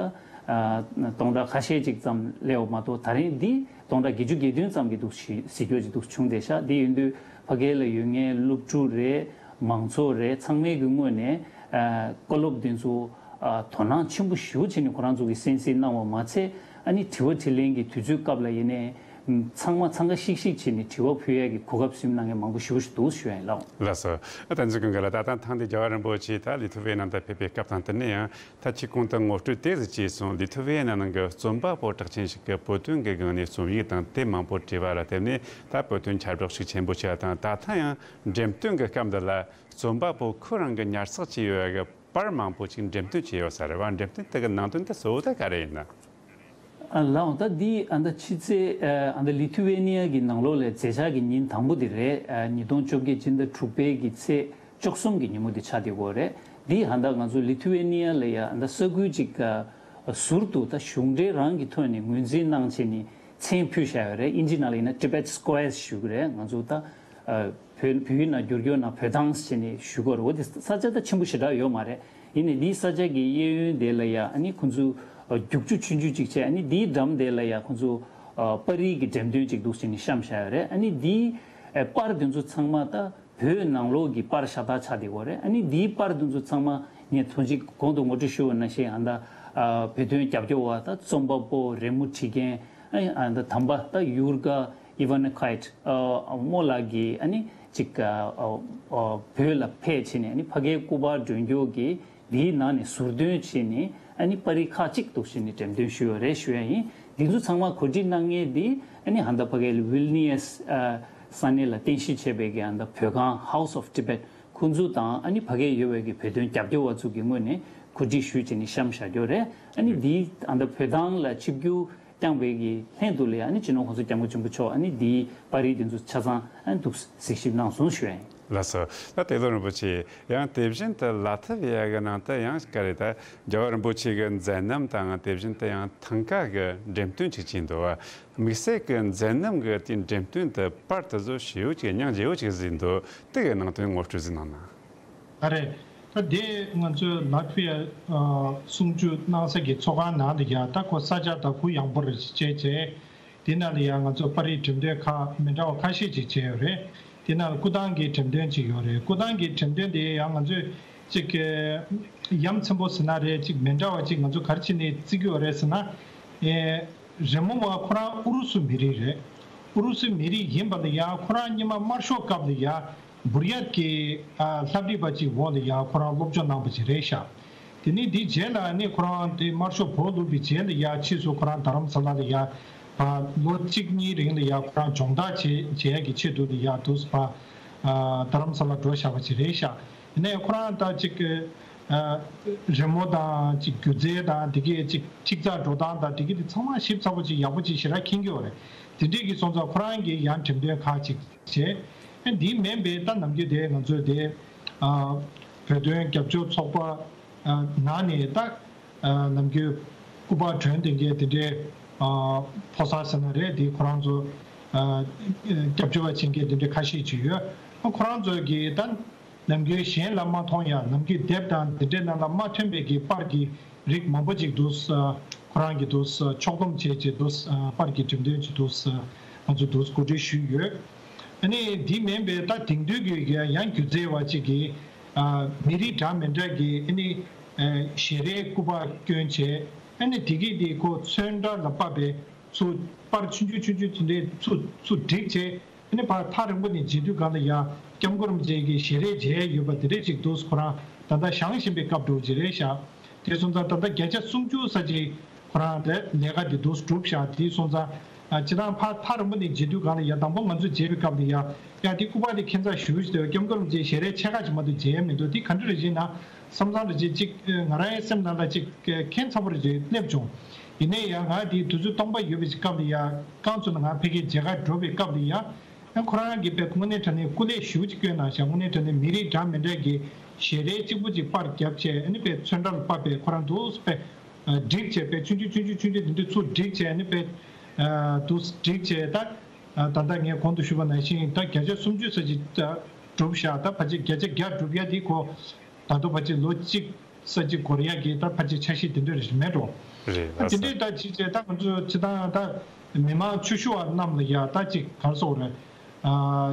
ཨ་སྟོང་ཕྲག་ཁ་ཤས་ཅིག་ཙམ་སླེབས་པ་མ་གཏོགས། ད་རིང་འདི་སྟོང་ཕྲག་བརྒྱད་ཅུ་གྱ་བདུན་ཙམ་གྱི་འདུག་གཟིགས་རྒྱུ་ཅིག་འདུག་བྱུང་བསྡད་ཤག་དེ་ཡིན་དུས་ཕ་གི་ལ་ཡོད་མཁན་སློབ་ཕྲུག་རེད། མང་ཚོགས་རེད། ཚང་མའི་གི་ངོས་ནས་ཨ་བཀའ་སློབ་འདི་ཚོ་ཨ་དོ་སྣང་ཆེན་པོ་ཞེ་པོ་བྱས་ནས་ཁོ་རང་ཚོ་གིས་གསན་གཟིགས་གནང་བ་མ་ཚད། ཨ་ནི་དྲི་བ་དྲིས་ལན་གྱི་དུས་ཚོད་སྐབས་ལ་ཡིན་ནའི་ཚང་མ་འཚང་ཁ་ཤིག་ཤིག་བྱས་ནས་དྲི་བ་ཕུལ་ཡས་ཀྱི་གོ་སྐབས་ཟིན་གནང་མཁན་མང་པོ་ཞེ་པོ་ཞིག་འདུག་ཞུ་ཡ་ཡིན། ལགས་འོང་། ལགས་སོ། ཨ་བསྟན་འཛིན་ཀུན་དགའ་ལགས། ད་ལྟ་ཐེངས་འདི་རྒྱལ་བ་རིན་པོ་ཆེ་ད་ལི་ཐུ་ཝེ་ནང་དུ་ཕེབས་པའི་སྐབས་དང་། དེ་ནས་ཡང་ད་ཁྱེད་གོང་དུ་ངོ་སྤྲོད་དེ་ཟིག་བྱས་སོང་། ལི་ཐུ་ཝེ་ནང་གི་རྩོམ་པ་པོ་གྲགས་ཅན་ཞིག་གིས་བོད་དོན་གྱི་སྒང་ནས་རྩོམ་ཡིག་དང་དེབ་མང་པོ་བྲིས་པ་ལ་བརྟེན་ནས་ད་བོད་དོན་ཁྱབ་བསྒྲགས་ཤུགས་ཆེན་པོ་བྱས་པ་དང་། ད་ཐེངས་ཡང་འགྲེམས་སྟོན་གྱི་སྐབས་འདི་ལ་རྩོམ་པ་པོ་ཁོ་རང་གིས་ཉར་ཚགས་བྱས་ཡོད་པའི་པར་མང་པོ་ཅིག་འགྲེམས་སྟོན་བྱས་ཡོད་ས་རེད་བ། འགྲེམས་སྟོན་དེ་གི་ནང་དོན་དེ་གཙོ་བོ་དེ་ག་རེ་ཡིན་ན། ཨ་ལགས་འོང་། ད་འདི་ཨ་ད་ཕྱི་ཚེས་ཨ་ད་ལི་ཐུ་ཝེ་ནི་ཡ་གི་ནང་ལོགས་ལ་མཛད་འཆར་གྱི་ཉིན་དང་པོ་དེ་རེད། ཨ་ཉིས་སྟོང་བཅོ་བརྒྱད་སྤྱི་ཟླ་དྲུག་པའི་གི་ཚེས་བཅུ་གསུམ་གྱི་ཉིན་མོ་དེ་ཆགས་བསྡད་ཡོད་རེད། འདི་ཨ་ད་ང་ཚོ་ལི་ཐུ་ཝེ་ནི་ཡ་ལ་ཡ་ཨ་ད་ས་ཁུལ་ཅིག་ཨ་ཟུར་དུ་ད་གཞུང་འབྲེལ་རང་གི་ཐོག་ནས་ངོས་འཛིན་གནང་བྱས་ནས་མཚན་ཕུལ་བཞག་ཡོད་རེད། ཨིན་ཇི་ནང་ལ་ཡིན་ན་Tibet Square་ཞུ་གི་རེད། ང་ཚོ་ད་ཨ་བོད་བོད་ཡིག་ནང་བསྒྱུར་རྒྱུ་ན་བོད་ཐང་ཟེར་ནས་ཞུ་གི་རེད། འོ་དེ་ས་ཆ་ད་ཆེན་པོ་ཞེ་དྲག་ཡོད་མ་རེད། ཡིན་ནའི་འདིའི་ས་ཆ་གི་གཡས་གཡོན་དེ་ལ་ཡ་ཨ་ནི་ཁོང་ཚོ་ཨ་རྒྱུག་ཆུ་ཆུང་ཆུང་ཅིག་བྱས། ཨ་ནི་འདིའི་འགྲམ་དེ་ལ་ཡ་ཁོང་ཚོ་ཨ་པར་རིས་ཀྱི་འགྲེམས་སྟོན་ཅིག་འདུག་ཟེར་ནས་བཤམས་བཞག་ཡོད་རེད། ཨ་ནི་འདིའི་ཨ་པར་དེ་ཚོ་ཚང་མ་ད་བོད་ནང་ལོགས་ཀྱི་པར་ཤ་སྟག་ཆགས་བསྡད་ཡོད་རེད། ཨ་ནི་འདིའི་པར་དེ་ཚོ་ཚང་མ་ངས་ཐོག་གཅིག་གོང་དུ་ངོ་སྤྲོད་ཞུས་པ་ནང་བཞིན་ཨ་ད་ཨ་བོད་དོན་རྒྱབ་སྐྱོར་བ་ད་རྩོམ་པ་པོ། རི་མོ་བྲིས་མཁན། ཨ་ནི་ཨ་ད་དམ་པ་ད་ཡུར་ག་ཨི་ཝན་ཁའིཊ་ཨ་མོ་ལགས་ཀྱིས་ཨ་ནི་ཅིག་ཨ་ཨ་ཨ་བོད་ལ་ཕེབས་བྱས་ནས་ཨ་ནི་ཕ་གིའི་སྐུ་པར་སྒྲོན་སྐྱོར་གྱིས་འདིའི་ནང་ནས་ཟུར་འདོན་བྱས་ནས་ཨ་ནི་པར་རིས་ཁག་ཅིག་འདུག་བྱས་ནས་འགྲེམས་སྟོན་ཞུས་ཡོད་རེད་ཞུ་ཡ་ཡིན། འདི་ཚོ་ཚང་མ་གོ་སྒྲིག་གནང་མཁན་འདི་ཨ་ནི་ཨ་ད་ཕ་གིའི་ཝིལ་ནི་ཡས་ཨ་ས་གནས་ལ་རྟེན་གཞི་བྱས་པའི་གི་ཨ་ད་བོད་ཁང་House of Tibet ཁོང་ཚོ་དང་ཨ་ནི་ཕ་གིར་ཡོད་པའི་གི་བོད་དོན་རྒྱབ་སྐྱོར་བ་ཚོ་གི་ངོས་ནས་གོ་སྒྲིག་ཞུས་བྱས་ནས་བཤམས་བཞག་རྒྱུ་རེད། ཨ་ནི་འདིའི་ཨ་ད་བོད་ཐང་ལ་ཆིབས་བསྒྱུར་ བསྐྱངས་པའི་གི་ལྷན་དུ་ལ་ཡང་ཨ་ནི་སྤྱི་ནོར་གོང་ས་སྐྱབས་མགོན་ཆེན་པོ་མཆོག་ཨ་ནི་འདིའི་པར་རིས་དེ་ཚོ་ཆ་ཚང་ཨ་ནི་འདུག་གཟིགས་ཞིབ་གནང་སོང་ཞུ་ཡ་ཡིན། ལགས་སོ། ད་ཏེ་ལོ་རིན་པོ་ཆེ་ཡང་དེ་བཞིན་དུ་ལ་ཐ་བི་ཡ་གི་ནང་དུ་ཡང་ག་རེ་ད་རྒྱལ་བ་རིན་པོ་ཆེ་གི་མཛད་རྣམ་དང་དེ་བཞིན་དུ་ཡང་ཐང་ཀ་གི་འགྲེམས་སྟོན་ཅིག་བྱས་འདུག་དམིགས་བསལ་གྱི་མཛད་རྣམ་གྱི་དེའི་འགྲེམས་སྟོན་དུ་པར་དེ་ཚོ་ཞེ་པོ་ཅིག་མྱང་བརྗེ་པོ་ཅིག་བཟོས་འདུག་དེ་གི་ནང་དོན་ངོ་སྤྲོད་ཟིག་གནང་ན། ཨ་རེད། ད་དེ་ང་ཚོའི་ལ་ཐི་ཝི་ཡ་གསུང་ཆོས་གནང་ས་གི་ཚོགས་ཁང་ནང་ལ་ཡ་ད་ཁོ་ས་ཆ་ད་གུ་ཡངས་པོ་རེད་བྱས་བྱས། དེ་ནང་ལ་ཡ་ང་ཚོ་པར་རིས་འགྲེམས་སྟོན་ཁག་མི་འདྲ་བ་ཁ་ཤས་ཅིག་བྱས་ཡོད་རེད། དེ་ནང་ལ་སྐུ་ཐང་གི་འགྲེམས་སྟོན་ཅིག་ཡོད་རེད། སྐུ་ཐང་གི་འགྲེམས་སྟོན་དེ་ཡང་ང་ཚོས་ཅིག་ཡ་མཚན་པོ་ཟེར་ན་རེད། ཅིག་མི་འདྲ་བ་ཅིག་ང་ཚོ་ག་རེ་བྱས་ནས་བརྩི་གི་ཡོད་རེད་ཟེར་ན། ཨེ། རི་མོ་བ་ཁོ་རང་ཨུ་རུ་སུ་མི་རིགས་རེད། ཨུ་རུ་སུ་མི་རིགས་ཡིན་པ་ལ་ཡང་ཁོ་རང་སྔོན་མ་དམར་ཤོག་སྐབས་ལ་ཡ་འབུར་ཡ་གི་ཨ་ལྷ་བྲིས་པ་ཅིག་འོག་ལ་ཡ་ཁོ་རང་སློབ་སྦྱོང་གནང་པ་ཅིག་རེད་ཤག་དེ་ནས་དེའི་རྗེས་ལ་ནི་ཁོ་རང་དེ་དམར་ཤོག་བོད་བླུགས་པའི་རྗེས་ལ་ཡ་ཕྱིས་སུ་ཁོ་རང་རྡ་རམ་ས་ལ་ལ་ཡ་ཕ་ལོ་གཅིག་གཉིས་རིང་ལ་ཡ་ཁོ་རང་སྦྱོང་བརྡར་བྱེད་བྱེད་ཡ་གི་ཆེད་དུ་ལ་ཡ་དུས་ཕ་ཨ་རྡ་རམ་ས་ལ་འགྲོ་བཞག་པ་ཅིག་རེད་ཤག་ཡིན་ནའི་ཁོ་རང་ད་ཅིག་ཨ་རི་མོ་དང་ཅིག་སྒྱུ་རྩལ་དང་དེ་གའི་ཅིག་ཅིག་ཙག་འགྲོ་སྟངས་དང་དེ་གའི་དེ་ཚང་མ་ཞིབ་ཚགས་པོ་ཅིག་ཡག་པོ་ཅིག་ཞེ་དྲག་མཁྱེན་གྱི་ཡོད་རེད། དེ་འདྲས་ཀྱི་སོང་ཙང་ཁོ་རང་གིས་ཡང་འགྲེམས་སྟོན་ཁག་ཅིག་བྱས། ཨ་འདི་མིན་པའི་ད་ནམ་རྒྱུན་དེ་ང་ཚོའི་དེ་ཨ་བོད་དོན་རྒྱབ་སྐྱོར་ཚོགས་པ་ཨ་ནང་ནས་ད་ཨ་ནམ་རྒྱུན་སྐུ་པར་སྒྲོན་དེ་གའི་དེ་འདྲས་ཨ་ཕོ་གསར་ཟེར་ན་རེད། དེ་ཁོ་རང་ཚོ་ཨ་རྒྱབ་སྐྱོར་བ་བྱེད་མཁན་དེ་འདྲས་ཁ་ཤས་ཅིག་ཡོད། ཨ་ཁོ་རང་ཚོ་གིས་ད་ནམ་རྒྱུན་གཞན་ལ་མ་མཐོང་ཡ་ནམ་རྒྱུན་དེབ་དང་དེ་འདྲའི་ནང་ལ་མ་ཐོན་པའི་གི་པར་གྱི་རིགས་མང་པོ་ཅིག་འདུག་ཁོ་རང་གི་འདུག་ཕྱོགས་བསྡོམས་བྱས་བྱས་འདུག་པར་གྱི་འགྲེམས་སྟོན་ཅིག་འདུག་ང་ཚོ་འདུག་གོ་སྒྲིག་ཞུས་ཡོད། ཨ་ནི་འདི་མིན་པའི་ད་དེང་དུས་ཀྱི་ཡང་སྒྱུ་རྩལ་བ་ཅིག་གིས་ཨ་མི་རིགས་འདྲ་མི་འདྲ་གི་ཨ་ནི་ཨ་ཞལ་རས་སྐུ་པར་བསྐྱོན་བྱས། ཨ་ནི་དེ་གི་དེ་ཁོ་ཚོན་ཁྲ་ལ་ཕབ་པའི་ཚུར་པར་ཆུང་ཆུང་ཆུང་ཆུང་དེ་འདྲའི་ཚུར་ཚུར་བསྒྲིགས་བྱས། ཨ་ནི་ཕར་ཐག་རིང་པོ་ནས་མཇལ་དུས་སྒང་ལ་ཡ་སྐྱབས་མགོན་རིན་པོ་ཆེ་གི་ཞལ་རས་མཇལ་ཡ་ཡོད་པ་དེ་འདྲས་ཅིག་འདུག་ཁོ་རང་ད་ལྟ་བཞེངས་བཞིན་པའི་སྐབས་འདྲ་བོ་ཅིག་རེད་ཤག་དེ་སོང་ཙང་ད་ལྟ་བརྒྱ་ཆ་སུམ་ཅུ་ཙམ་ཅིག་ཁོ་རང་དེ་ལས་ཀ་དེ་འདུག་གྲུབ་ཤག་དེ་སོང་ཙང་ཨ་སྤྱིར་བཏང་ཕར་ཐག་རིང་པོ་ནས་མཇལ་དུས་སྒང་ལ་ཡ་དང་པོ་ང་ཚོ་མཇལ་བའི་སྐབས་ལ་ཡ་ཡ་དེ་སྐུ་པར་དེ་ཁྱད་མཚར་ཞེ་པོ་ཅིག་འདུག་སྐྱབས་མགོན་རིན་པོ་ཆེ་ཞལ་རས་ཕྱེད་ཀ་ཅིག་མ་གཏོགས་མཇལ་ཡ་མི་འདུག་དེ་ག་འདྲ་རེད་ཅེ་ན་བསམ་བསམ་རེད་ཅེ་ཅིག་ང་རང་ཡང་སེམས་ནང་ལ་ཅིག་ཁྱད་མཚར་པོ་རེད་ཅེ་སླེབས་བྱུང་། ཡིན་ནའི་ཡང་ང་དེའི་དུས་ཚོད་སྟོང་པ་ཡོད་པའི་སྐབས་ལ་ཡ་རྐང་ཚུགས་ནས་ང་ཕ་གིར་མཇལ་ཁ་འགྲོ་བའི་སྐབས་ལ་ཡ། ཡང་ཁོ་རང་གིས་དཔེ་དངོས་གནས་དྲང་གནས་སྐུ་ལས་ཞེ་པོ་ཅིག་བསྐྱོན་གནང་ཤག་དངོས་གནས་དྲང་གནས་མི་རིགས་འདྲ་མི་འདྲ་གི་ཞལ་རས་གཅིག་པུ་ཅིག་པར་བརྒྱབ་བྱས་ཨ་ནི་དཔེ་ཚོན་ཁྲ་ལ་ཕབ་པའི་ཁོ་རང་འདུག་དཔེ་བསྒྲིགས་བྱས་དཔེ་ཆུང་ཆུང་ཆུང་ཆུང་ཆུང་ཆུང་དེ་འདྲ་ཚུར་བསྒྲིགས་བྱས་ཨ་ནི་དཔེ་འདུག་བསྒྲིགས་བྱས་ད་ད་ལྟ་ངས་གོང་དུ་ཞུས་པ་ནང་བཞིན་ད་བརྒྱ་ཆ་སུམ་ཅུ་ཙམ་ཅིག་གྲུབ་ཤག་ད་ཕལ་ཆེར་བརྒྱ་ཆ་བརྒྱ་གྲུབ་ཡ་དེ་ཁོ་ད་དུང་ཕལ་ཆེར་ལོ་གཅིག་ས་གཅིག་འགོར་ཡག་གི་ད་ཕལ་ཆེར་འཆར་གཞི་དེ་འདྲ་རེ་ཞིག་མེད་འགྲོ། རེད་ད་ལགས་དེ་སོ། འདྲའི་ད་ཅིག་བྱས་ད་ང་ཚོ་སྤྱིར་བཏང་ད་མི་མང་ཆོས་ཞུ་བ་རྣམས་ལ་ཡ་ད་ཅིག་ག་རེ་ཟེར་དགོས་རེད། ཨ་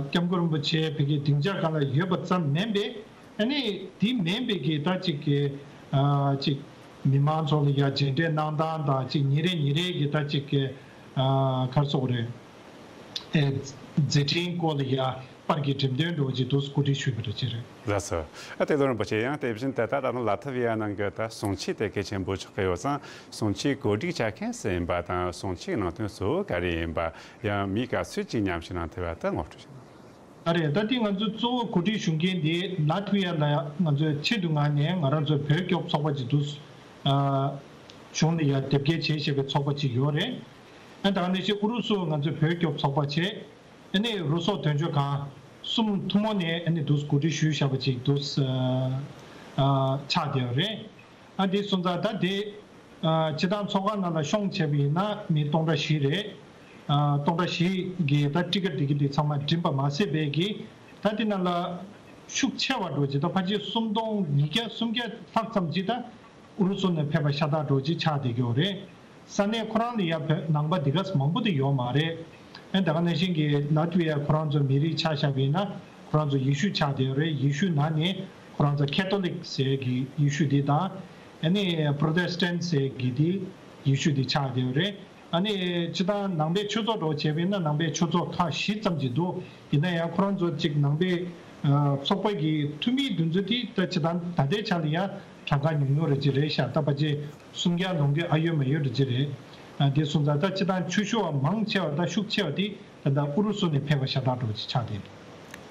སྐྱབས་མགོན་རིན་པོ་ཆེ་ཕ་གིའི་སྡིངས་ཆ་སྒང་ལ་ཡོད་པ་ཙམ་མིན་པའི་ཨ་ནི་དེ་མིན་པའི་གི་ད་ཅིག་གི་ཨ་ཅིག་མི་མང་ཚོ་ལ་ཡ་མཇལ་འཕྲད་གནང་སྟངས་དང་ཅིག་ཉིན་རེ་ཉིན་རེ་གི་ད་ཅིག་གི་ཨ་ག་རེ་ཟེར་དགོས་རེད། ཨེ། མཛད་འཕྲིན་སྐོར་ལ་ཡ་པར་གྱི་འགྲེམས་སྟོན་འདྲ་བོ་ཅིག་འདུག་གོ་སྒྲིག་ཞུས་པ་རེད་ཅེས་རེད། ལགས་སོ། ཨ་ཏེ་ལོ་རིན་པོ་ཆེ་ཡང་དེ་བཞིན་དུ་ད་ལྟ་ལ་ཐ་བི་ཡ་ནང་གི་ད་གསུང་ཆོས་དེ་གལ་ཆེན་པོ་ཆགས་ཀྱི་ཡོད་ཙང་གསུང་ཆོས་གོ་སྒྲིག་བྱ་མཁན་ཟེར་ཡིན་པ་དང་གསུང་ཆོས་ནང་དོན་གཙོ་བོ་ག་རེ་ཡིན་པ་ཡང་མི་ག་ཚོད་ཅིག་མཉམ་ཞུགས་གནང་ཐུབ་པ་ད་ངོ་སྤྲོད་ཞུ་གནང་། ཨ་རེད། ད་ལྟའི་ང་ཚོ་གཙོ་བོ་གོ་སྒྲིག་ཞུ་མཁན་དེ་ལ་ཐ་བི་ཡ་ལ་ང་ཚོའི་ཆེད་དུ་མངགས་ནས་ང་རང་ཚོའི་བོད་སྐྱོབ་ཚོགས་པ་ཅིག་འདུག་ཨ་གཞུང་ལ་ཡ་དེབ་སྐྱེལ་བྱེད་བཞིན་པའི་ཚོགས་པ་ཅིག་ཡོད་རེད། ཨ་ད་ག་ནང་བཞིན་ཨུ་རུ་སུ་ང་ཚོའི་བོད་སྐྱོབ་ཚོགས་པ་བྱས། ཨ་ནི་རུ་སོག་དོན་གཅོད་ཁང་གསུམ་ཐུན་མོང་ནས་ཨ་ནི་འདུག་གོ་སྒྲིག་ཞུས་བཞག་པ་ཅིག་འདུག་ཨ་ཆགས་བསྡད་ཡོད་རེད། ཨ་འདི་སོང་ཙང་ད་དེ་ཨ་སྤྱིར་བཏང་ཚོགས་ཁང་ནང་ལ་ཤོང་བྱས་པ་ཡིན་ན་མི་སྟོང་ཕྲག་བཞི་རེད། ཨ་སྟོང་ཕྲག་བཞི་གི་ད་ཊི་ཀེ་ཊི་དེ་གི་དེ་ཚང་མ་འགྲིམ་པ་མ་ཟད་པའི་གི་ད་དེ་ནང་ལ་ཤུགས་ཆེ་བ་འགྲོ་ཅིག་ད་ཕལ་ཆེར་སུམ་སྟོང་ཉིས་བརྒྱ་སུམ་བརྒྱ་ལྷག་ཙམ་ཅིག་ད། ཨུ་རུ་སུ་ནས་ཕེབས་པ་ཤ་སྟག་འདྲ་བོ་ཅིག་ཆགས་བསྡད་ཀྱི་ཡོད་རེད། ས་གནས་ཁོ་རང་ལ་ཡ་བོད་ནང་པ་འདི་ག་མང་པོ་དེ་ཡོད་མ་རེད། ཨ་ད་ག་ནང་བཞིན་གྱི་ལ་ཏི་ཝི་ཡ་ཁོ་རང་ཚོ་མི་རིགས་ཆ་བཞག་པ་ཡིན་ན་ཁོ་རང་ཚོ་ཡེ་ཤུ་ཆགས་བསྡད་ཡོད་རེད། ཡེ་ཤུ་ནང་ནས་ཁོ་རང་ཚོ་ཁེ་ཐོ་ལིག་ཟེར་གྱི་ཡེ་ཤུ་འདི་དང་ཨ་ནི་པྲོ་ཏེ་སི་ཊན་ཟེར་གྱི་འདི་ཡེ་ཤུ་འདི་ཆགས་བསྡད་ཡོད་རེད། ཨ་ནི་སྤྱིར་བཏང་ནང་པའི་ཆོས་ཚོགས་འདྲ་བོ་བྱས་པ་ཡིན་ན་ནང་པའི་ཆོས་ཚོགས་ཁག་བཞི་ཙམ་ཅིག་འདུག་ཡིན་ན་ཡང་ཁོ་རང་ཚོ་གཅིག་ནང་པའི་ཚོགས་པ་གི་འཐུས་མིའི་འདུ་འཛོམས་དེ་ད་སྤྱིར་བཏང་ད་ལྟའི་ཆ་ལ་ཡང་གྲངས་ཀ་ཉུང་ཉུང་རེ་ཅིག་རེད་ཤག་ད་ཕལ་ཆེར་སུམ་བརྒྱ་ལོངས་ཀྱི་ཨ་ཡོད་མ་ཡོད་རེ་ཅིག་རེད། དེ་སོང་ཙང་ད་སྤྱིར་བཏང་ཆོས་ཞུ་བ་མང་ཆེ་བ་ད་ཤུགས་ཆེ་བ་དེ་ད་ལྟ་ཨུ་རུ་སུ་ནས་ཕེབས་པ་ཤ་སྟག་འདྲ་བོ་ཅིག་ཆགས་བསྡད་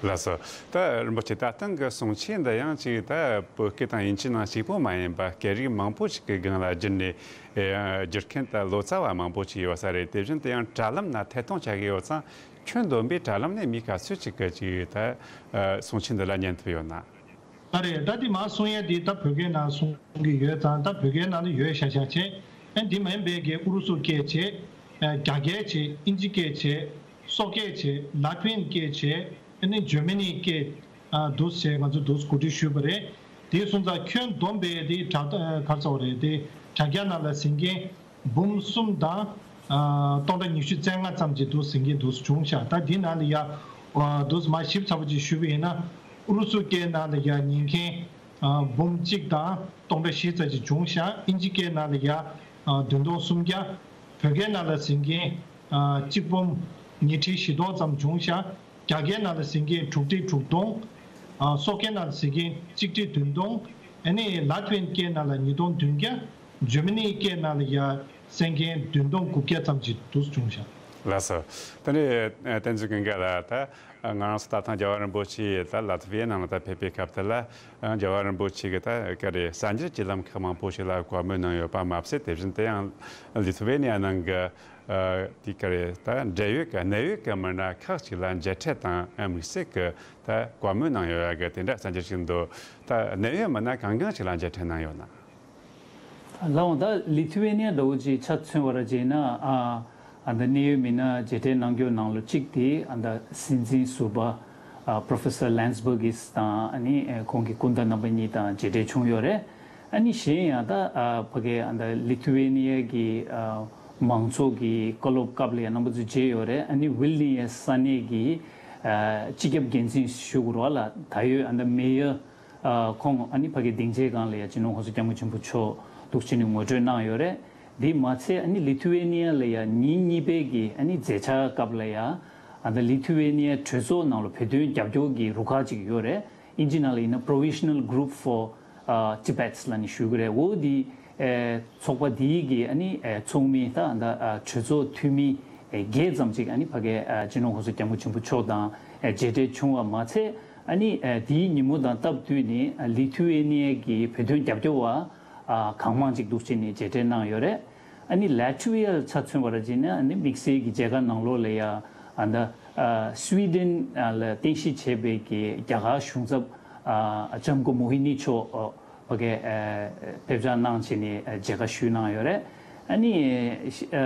འདུག་ལགས་སོ། ད་རིན་པོ་ཆེ། ད་ཐེངས་ཀྱི་གསུང་ཆོས་འདི་ཡང་ཅིག་ད་བོད་སྐད་དང་དབྱིན་ཇི་ནང་གཅིག་པོ་མ་ཡིན་པ་སྐད་རིགས་མང་པོ་ཞིག་གི་སྒང་ལ་བསྒྱུར་ནས་ཨེ་བསྒྱུར་མཁན་ད་ལོ་ཙཱ་བ་མང་པོ་ཞིག་ཡོད་ས་རེད། དེ་བཞིན་དུ་ཡང་དྲ་ལམ་ན་ཐད་གཏོང་བྱ་གི་ཡོད་ཙང་ཁྱོན་བསྡོམས་པའི་དྲ་ལམ་ནས་མི་ག་ཚོད་ཅིག་གིས་ཅིག་ད་ཨ་གསུང་ཆོས་འདི་ལ་ཉན་ཐུབ་ཡོད་ན། ཨ་རེད། ད་དེ་མ་གསུང་ཡ་དེ་ད་བོད་སྐད་ནང་གསུང་གི་ཡོད་ཙང་ད་བོད་སྐད་ནང་ལ་ཡོད་ཤག་ཤག་བྱས། ཨ་དེ་མ་ཡིན་པའི་གི་ཨུ་རུ་སུ་སྐད་བྱས། ཨ་རྒྱ་སྐད་བྱས། དབྱིན་ཇི་སྐད་བྱས། སོག་སྐད་བྱས། ལ་ཏི་ཝན་སྐད་བྱས། ཨ་ནི་འཇར་མ་ནི་སྐད། ཨ་འདུག་སེ་ང་ཚོ་འདུག་སེ་གོ་སྒྲིག་ཞུས་པ་རེད། དེ་སོང་ཙང་ཁྱོན་བསྡོམས་པའི་དེ་དྲ་ཨ་ག་རེ་ཟེར་དགོས་རེད། དེ་དྲ་རྒྱ་ནང་ལ་ཟིན་མཁན་འབུམ་གསུམ་དང་ཨ་སྟོང་ཕྲག་ཉི་ཤུ་རྩ་ལྔ་ཙམ་ཅིག་འདུག་སེ་ཟིན་མཁན་འདུག་སེ་བྱུང་ཤག་ད་དེ་ནང་ལ་ཡ་ཨ་འདུག་སེ་མར་ཞིབ་ཚགས་པོ་ཅིག་ཞུས་པ་ཡིན་ན། ཨུ་རུ་སུ་སྐད་ནང་ལ་ཡ་ཉན་མཁན་ཨ་འབུམ་གཅིག་དང་སྟོང་ཕྲག་བཞི་ཙམ་ཅིག་བྱུང་ཤག་དབྱིན་ཇི་སྐད་ནང་ལ་ཡ་ཨ་བདུན་སྟོང་སུམ་བརྒྱ། བོད་སྐད་ནང་ལ་ཟིན་མཁན་ཨ་གཅིག་འབུམ་ཉིས་ཁྲི་བཞི་སྟོང་ཙམ་བྱུང་ཤག་རྒྱ་སྐད་ནང་ལ་ཟིན་མཁན་དྲུག་ཁྲི་དྲུག་སྟོང་། ཨ་སོག་སྐད་ནང་ལ་ཟིན་མཁན་གཅིག་ཁྲི་བདུན་སྟོང་། ཨ་ནི་ལ་ཏི་ཝན་སྐད་ནང་ལ་ཉིས་སྟོང་བདུན་བརྒྱ། འཇར་མ་ནི་སྐད་ནང་ལ་ཡ་གསན་མཁན་བདུན་སྟོང་དགུ་བརྒྱ་ཙམ་ཅིག་འདུག་སེ་བྱུང་ཤག་ལགས་སོ། དེ་ནས་ཨ་བསྟན་འཛིན་ཀུན་དགའ་ལགས། ད་ང་རང་ཚོ་ད་ཐེངས་རྒྱལ་བ་རིན་པོ་ཆེ་ད་ལ་ཐི་བི་ཡའི་ནང་ལ་ད་ཕེབས་པའི་སྐབས་དེ་ལ། ཨ་རྒྱལ་བ་རིན་པོ་ཆེ་གིས་ད་ག་རེ་གསར་འགྱུར་གྱི་ལམ་ཁག་མང་པོ་ཞིག་ལ་བཀའ་མོལ་གནང་ཡོད་པ་མ་ཟད། དེ་བཞིན་དུ་ཡང་ལི་ཐུ་ཝེ་ནི་ཡ་ནང་གི་ཨ་དེ་ག་རེ་ད་འབྲེལ་ཡོད་ཀྱི་གནད་ཡོད་ཀྱི་མི་སྣ་ཁག་ཅིག་ལ་མཇལ་འཕྲད་དང་ཨ་དམིགས་བསལ་གྱི་ད་བཀའ་མོལ་གནང་ཡོད་ཡ་གི་དེ་འདྲ་གསར་འགྱུར་ཞིག་འདུག་ད་གནད་ཡོད་མི་སྣ་གང་གང་ཞིག་ལ་མཇལ་འཕྲད་གནང་ཡོད་ན། ལགས་འོང་། ད་ལི་ཐུ་ཝེ་ནི་ཡ་འདྲ་བོ་ཅིག་ཆ་མཚོན་པ་ར་བྱས་ན། ཨ་ཨ་ད་གནད་ཡོད་མི་སྣ་མཇལ་འཕྲད་གནང་རྒྱུ་ནང་ལོ་གཅིག་དེ་ཨ་ད་སྲིད་འཛིན་ཟུར་པ་ཨ་Professor Landsbergis དང་ཨ་ནི་ཨ་ཁོང་གི་སྐུ་ཟླ་རྣམ་པ་གཉིས་དང་མཇལ་འཕྲད་བྱུང་ཡོད་རེད། ཨ་ནི་གཞན་ཡང་ད་ཨ་ཕ་གི་ཨ་ད་ལི་ཐུ་ཝེ་ནི་ཡ་གི་ཨ་མང་ཚོགས་ཀྱི་བཀའ་སློབ་སྐབས་ལ་ཡང་རྣམ་པ་ཚོ་མཇལ་ཡོད་རེད། ཨ་ནི་ཝིལ་ནི་ཡ་ས་གནས་ཀྱི་ཨ་སྤྱི་ཁྱབ་འགན་འཛིན་ཞུ་དགོས་རེད་བ་ལ། ད་ཡོད་ཨ་ད་མེ་ཡར་ཨ་ཁོང་ཨ་ནི་ཕ་གི་སྡིངས་ཆའི་སྒང་ལ་ཡ་སྤྱི་ནོར་༸གོང་ས་༸སྐྱབས་མགོན་ཆེན་པོ་མཆོག་འདུག་སེ་བྱས་ནས་ངོ་སྤྲོད་གནང་ཡོད་རེད། དེ་མ་ཚད་ཨ་ནི་ལི་ཐུ་ཝེ་ནི་ཡ་ལ་ཡ་ཉིན་གཉིས་པའི་གི་ཨ་ནི་མཛད་འཆར་སྐབས་ལ་ཡ། ཨ་ད་ལི་ཐུ་ཝེ་ནི་ཡ་གྲོས་ཚོགས་ནང་ལ་བོད་དོན་རྒྱབ་སྐྱོར་གྱི་རུ་ཁག་ཅིག་ཡོད་རེད། དབྱིན་ཇི་ནང་ལ་ཡིན་ན་Provisional Group for ཨ་Tibet ལབ་ནས་ཞུ་གི་རེད། འོ་དེ་ཨེ་ཚོགས་པ་དེའི་གི་ཨ་ནི་ཨེ་ཚོགས་མི་ད་ད་ཨ་གྲོས་ཚོགས་འཐུས་མི་ཨེ་བརྒྱད་ཙམ་ཅིག་ཨ་ནི་ཕ་གི་ཨ་སྤྱི་ནོར་༸གོང་ས་༸སྐྱབས་མགོན་ཆེན་པོ་མཆོག་དང་ཨེ་མཇལ་འཕྲད་བྱུང་བ་མ་ཚད། ཨ་ནི་ཨེ་དེའི་ཉིན་མོ་དང་སྟབས་བསྟུན་ནས་ཨ་ལི་ཐུ་ཝེ་ནི་ཡ་གི་བོད་དོན་རྒྱབ་སྐྱོར་བ་ཨ་གང་མང་ཅིག་འདུག་སེ་བྱས་ནས་མཇལ་འཕྲད་གནང་ཡོད་རེད། ཨ་ནི་ལ་ཏི་ཝི་ཡ་ཆ་མཚོན་པ་ར་བྱས་ན་ཨ་ནི་དམིགས་བསལ་གྱི་མཇལ་ཁ་ནང་ལོགས་ལ་ཡ་ཨ་ད་ཨ་སུའི་ཌེན་ཨ་ལ་རྟེན་གཞི་བྱས་པའི་གི་རྒྱ་གར་གཞུང་ཚབ་ཨ་ལྕམ་སྐུ་མོ་ཧི་ནི་མཆོག་ཨ་ཕ་གི་ཨ་ཕེབས་བཞག་གནང་བྱས་ནས་ཨ་མཇལ་ཁ་ཞུས་གནང་ཡོད་རེད། ཨ་ནི་ཨ་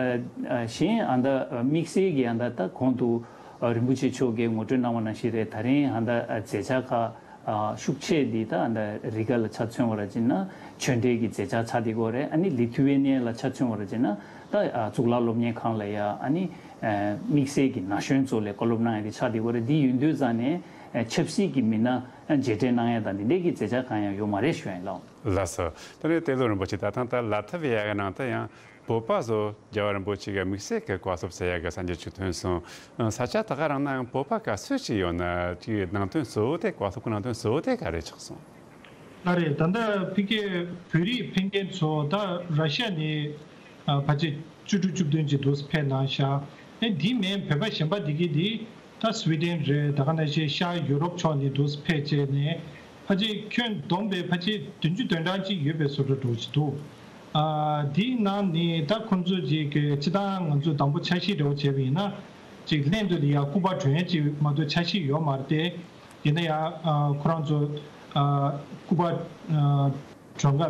ཨ་གཞན་ཨ་ད་དམིགས་བསལ་གྱི་ཨ་ད་ད་གོང་དུ་ཨ་རིན་པོ་ཆེ་མཆོག་གིས་ངོ་སྤྲོད་གནང་བ་ནང་བཞིན་རེད། ད་རིང་ཨ་ད་ཨ་མཛད་འཆར་ཁག་ཨ་ཤུགས་ཆེ་འདི་ད་ཨ་ད་རི་ག་ལ་ཆ་མཚོན་པ་ར་བྱས་ན་ཆོས་འབྲེལ་གྱི་མཛད་འཆར་ཆགས་བསྡད་ཀྱི་ཡོད་རེད། ཨ་ནི་ལི་ཐུ་ཝེ་ནི་ཡ་ལ་ཆ་མཚོན་པ་ར་བྱས་ན་ད་ཨ་གཙུག་ལག་སློབ་གཉེར་ཁང་ལ་ཡ་ཨ་ནི་ཨ་དམིགས་བསལ་གྱི་ན་གཞོན་ཚོ་ལ་བཀའ་སློབ་གནང་ཡ་དེ་ཆགས་བསྡད་ཀྱི་ཡོད་རེད། འདི་ཡིན་དུས་ཙང་ནས་ཨ་ཆབ་སྲིད་ཀྱི་མི་སྣ་ཨ་མཇལ་འཕྲད་གནང་ཡ་དང་འདི་འདྲའི་གི་མཛད་འཆར་གང་ཡང་ཡོད་མ་རེད་ཞུ་ཡ་ཡིན། ལགས་འོང་། ལགས་སོ། དེ་ནས་ཏེ་ལོ་རིན་པོ་ཆེ། ད་ཐེངས་ད་ལ་ཐི་ཝི་ཡ་གི་ནང་དུ་ཡང་བོད་པ་ཚོ་རྒྱལ་བ་རིན་པོ་ཆེ་གི་དམིགས་བསལ་གྱི་བཀའ་སློབ་ཟེར་ཡ་གི་གསར་འགྱུར་ཅིག་ཐོན་སོང་། ས་ཆ་དེ་ག་རང་ན་ཡང་བོད་པ་ག་ཚོད་ཅིག་ཡོད་ན་ཅིག་ནང་དོན་གཙོ་བོ་དེ་བཀའ་སློབ་ཀྱི་ནང་དོན་གཙོ་བོ་དེ་ག་རེ་ཆགས་སོང་། ལགས་རེད། ད་ལྟ་ཕ་གིའི་བོད་རིགས་ཕེབས་མཁན་ཚོ་ད་ར་ཤི་ཡ་ནས་ཨ་ཕལ་ཆེར་བཅུ་དྲུག་བཅུ་བདུན་ཅིག་འདུག་སེ་ཕེབས་གནང་ཤག་ཨེ་འདི་མིན་བོད་པ་གཞན་པ་འདི་གི་འདི་ད་སི་ཝི་ཌེན་རེད། ད་ག་ནང་བཞིན་ཤར་ཡུ་རོབ་ཕྱོགས་ནས་འདུག་སེ་ཕེབས་བྱས་ནས་ཕལ་ཆེར་ཁྱོན་བསྡོམས་པས་ཕལ་ཆེར་བདུན་ཅུ་དོན་གྲངས་ཅིག་ཡོད་པའི་བཟོ་འདྲ་འདྲ་བོ་ཅིག་འདུག་ཨ་འདིའི་ནང་ནས་ད་ཁོང་ཚོ་ཅིག་གི་སྤྱིར་བཏང་ང་ཚོ་དང་པོ་འཆར་གཞི་འདྲ་བོ་བྱས་པ་ཡིན་ན་ཅིག་ལྷན་དུ་ལ་ཡ་སྐུ་པར་སྒྲོན་ཡ་ཅིག་མ་གཏོགས་འཆར་གཞི་ཡོད་མ་རེད་དེ། ཡིན་ན་ཡང་ཨ་ཁོ་རང་ཚོ་ཨ་སྐུ་པར་ཨ་སྒྲོན་ག་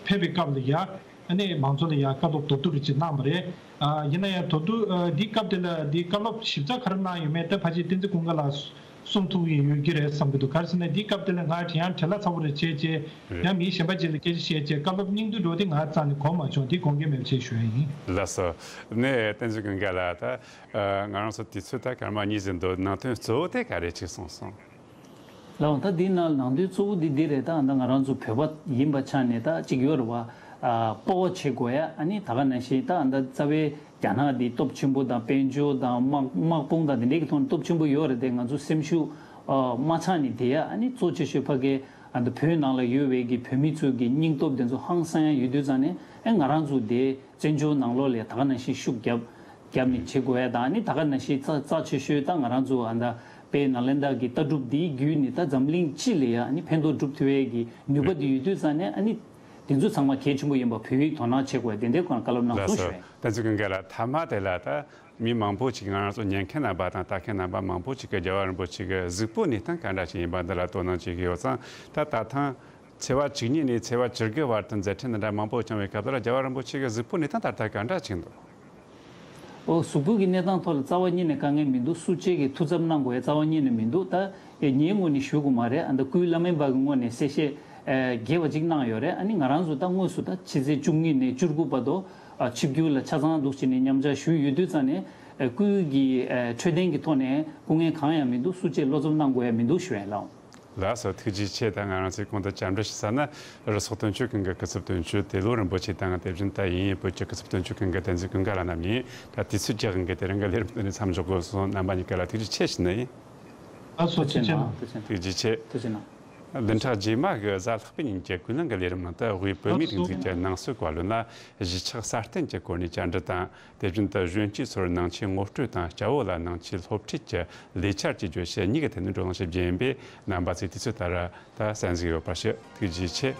ཕེབས་པའི་སྐབས་ལ་ཡ་ཨ་ནི་མང་ཚོགས་ལ་ཡ་བཀའ་སློབ་མདོར་བསྡུས་རེ་ཅིག་གནང་བ་རེད། ཨ་ཡིན་ན་ཡང་མདོར་བསྡུས་ཨ་འདིའི་སྐབས་དེ་ལ་འདིའི་བཀའ་སློབ་ཞིབ་ཚགས་ག་རེ་གནང་ཡོད་མེད་དེ་ཕལ་ཆེར་བསྟན་འཛིན་ཀུན་དགའ་ལགས་གསུང་ཐུབ་ཀྱི་ཡོད་ཀྱི་རེད་བསམ་གྱི་འདུག་ག་རེ་ཟེར་ན་འདིའི་སྐབས་དེ་ལ་ང་དྲན་ཡང་དྲན་ལ་ཚ་པོ་རེ་བྱས་བྱས་རེད། ཡང་མི་གཞན་པ་ཅིག་ལ་སྐད་ཆ་བཤད་བྱས་བཀའ་སློབ་སྙིང་བསྡུས་འདྲ་བོ་དེ་ང་རྩ་ནས་གོ་མ་བྱུང་། འདི་དགོངས་འགལ་མེད་པ་བྱས་ཞུ་ཡ་ཡིན། ལགས་སོ། ནས་བསྟན་འཛིན་ཀུན་དགའ་ལགས། ད་ཨ་ང་རང་ཚོ་དུས་ཚོད་ད་སྐར་མ་གཉིས་ཙམ་འདུག་ནང་དོན་གཙོ་བོ་དེ་ག་རེ་ཅིག་གསུངས་སོང་། ལགས་འོང་། ད་འདི་ནང་ནང་དོན་གཙོ་བོ་འདི་འདི་རེད། ད་ད་ང་རང་ཚོ་བོད་པ་ཡིན་པ་ཆ་ནས་ད་ཅིག་ཡོད་རེད་བ། ཨ་སྤོབས་པ་བྱེད་དགོས་ཡ། ཨ་ནི་ད་ག་ནང་བཞིན་ད་ད་རྩ་བའི་རྒྱ་ནག་འདི་སྟོབས་ཆེན་པོ་དང་དཔལ་འབྱོར་དང་དམག་དམག་དཔུང་དང་འདི་འདྲའི་གི་ཐོག་ནས་སྟོབས་ཆེན་པོ་ཡོད་རེད་དེ། ང་ཚོ་སེམས་ཤུགས་ཨ་མ་ཆག་ནས་བསྡད་ཡ། ཨ་ནི་གཙོ་ཆེ་ཤོས་ཕ་གི་ཨ་ད་བོད་ནང་ལ་ཡོད་པའི་གི་བོད་མི་ཚོའི་གི་སྙིང་སྟོབས་དེ་ཚོ་ཧང་སང་ཡ་ཡོད་དུས་ཙང་ནས་ཨ་ང་རང་ཚོ་དེ་བཙན་བྱོལ་ནང་ལོགས་ལ་ད་ག་ནང་བཞིན་ཤུགས་རྒྱབ་རྒྱབ་ནས་བྱེད་དགོས་ཡ་དང་། ཨ་ནི་ད་ག་ནང་བཞིན་རྩ་རྩ་ཆེ་ཤོས་ད་ང་རང་ཚོ་ཨ་ད་ དཔལ་ནཱ་ལེནྡྲ་གི་ལྟ་གྲུབ་འདིའི་བརྒྱུད་ནས་ད་འཛམ་གླིང་སྤྱི་ལ་ཡང་ནི་ཕན་ཐོགས་སྒྲུབ་ཐུབ་ཡས་ཀྱི་ནུས་པ་འདི་ཡོད་དུས་ཙང་ནས། ཨ་ནི་དེ་ཚོ་ཚང་མ་གལ་ཆེན་པོ་ཡིན་པ་བོད་ཡིག་དོ་སྣང་བྱེད་དགོས་ཡ་དེ་འདྲའི་སྐོར་བཀའ་སློབ་གནང་སོང་ཞུ་ཡ། ད་ཚོད་ཀུན་དགའ་ལ་ཐ་མ་དེ་ལ་ད་མི་མང་པོ་ཅིག་ང་རང་ཚོ་ཉན་མཁན་རྣམ་པ་དང་ལྟ་མཁན་རྣམ་པ་མང་པོ་ཅིག་གིས་རྒྱལ་བ་རིན་པོ་ཆེ་གི་གཟུགས་པོ་གནས་སྟངས་ག་འདྲ་ཞིག་ཡིན་པ་འདི་ལ་དོ་སྣང་བྱེད་ཀྱི་ཡོད་ཙང་། ད་ད་ཐེངས་ཚེས་པ་བཅུ་གཉིས་ནས་ཚེས་པ་བཅུ་དགུ་བར་དུ་མཛད་འཕྲིན་འདི་འདྲ་མང་པོ་བྱུང་བའི་སྐབས་དེ་ལ་རྒྱལ་བ་རིན་པོ་ཆེ་གི་གཟུགས་པོ་གནས་སྟངས་ད་ལྟ་ག་འདྲ་ཞིག་འདུག་ཨོ། གཟུགས་པོ་གི་གནས་སྟངས་ཐོག་ལ་རྩ་བ་ཉིད་ནས་དཀའ་ངལ་མི་འདུག་སུ་གཅིག་གིས་ཐུགས་འཚབ་གནང་དགོས་ཡ་རྩ་བ་ཉིད་ནས་མི་འདུག་ད་ངའི་ངོས་ནས་ཞུ་དགོས་མ་རེད། ཨ་ད་སྐུའི་བླ་སྨན་པ་གི་ངོས་ནས་གསལ་བཤད་ཨ་རྒྱས་པ་ཅིག་གནང་ཡོད་རེད། ཨ་ནི་ང་རང་ཚོ་ད་དངོས་སུ་ད་ཕྱི་ཚེས་བཅུ་གཉིས་ནས་བཅུ་དགུ་བར་དུ་ཨ་ཆིབས་བསྒྱུར་ལ་ཆ་ཚང་འདུག་བྱས་ནས་མཉམ་ཞུགས་ཞུས་ཡོད་དུས་ཙང་ནས། ཨ་སྐུའི་གི་ཨ་འཕྲོད་བསྟེན་གྱི་ཐོག་ནས་སྐུ་ངལ་གང་ཡང་མི་འདུག་སུ་གཅིག་བློ་འཚབ་གནང་དགོས་ཡ་མི་འདུག་ཞུ་ཡ་ལགས། ལགས་སོ། ཐུགས་རྗེ་ཆེ། ད་ང་རང་ཚོས་གོང་དུ་བཅར་འདྲི་ཞུས་ས་ནི་རུ་ཚོགས་དོན་གཅོད་ཁང་གི་སྐུ་ཚབ་དོན་གཅོད་ཏེ་ལོ་རིན་པོ་ཆེ་དང་། དེ་བཞིན་ད་དབྱིན་ཡུལ་བོད་ཀྱི་སྐུ་ཚབ་དོན་གཅོད་ཁང་གི་བསྟན་འཛིན་ཀུན་དགའ་ལགས་རྣམ་གཉིས་ཡིན། ད་དུས་ཚོད་རྒྱག་མཁན་གྱི་དེ་རིང་གི་ལས་རིམ་དེ་ནས་མཚམས་འཇོག་དགོས་སོང་། རྣམ་པ་གཉིས་ཀ་ལ་ཐུགས་རྗེ་ཆེ་ཞུ་ནི་ཡིན། ལགས་སོ། ཐུགས་རྗེ་ཆེ་གནང་། ཐུགས་རྗེ་ཆེ། ཐུགས་རྗེ་གནང་། བདུན་ཕྲག་རྗེས་མ་གི་གཟའ་ལྷག་པའི་ཉིན་གྱི་ཀུན་གླེང་གི་ལས་རིམ་ནང་དུ། དབུས་བོད་མིའི་སྒྲིག་འཛུགས་ཀྱི་ནང་སྲིད་བཀའ་བློན་ལ་གཞིས་ཆགས་སྲ་བརྟན་གྱི་སྐོར་ནས་བཅར་འདྲི་དང་། དེ་བཞིན་དུ་གཞོན་སྐྱེས་ཚོར་ནང་ཆོས་ངོ་སྤྲོད་དང་། སྐྱ་བོ་ལ་ནང་ཆོས་སློབ་ཁྲིད་ཀྱི་ལས་འཆར་བཅས་བརྗོད་གཞི་གཉིས་ཀྱི་ཐད་ནས་བགྲོ་གླེང་ཞིག་བྱེད་ཡིན་པས། རྣམ་པ་ཚོས་དུས་ཚོད་ལྟར་ད་གསན་གཟིགས་ཡོད་པར་ཞུ། ཐུགས་རྗེ་ཆེ།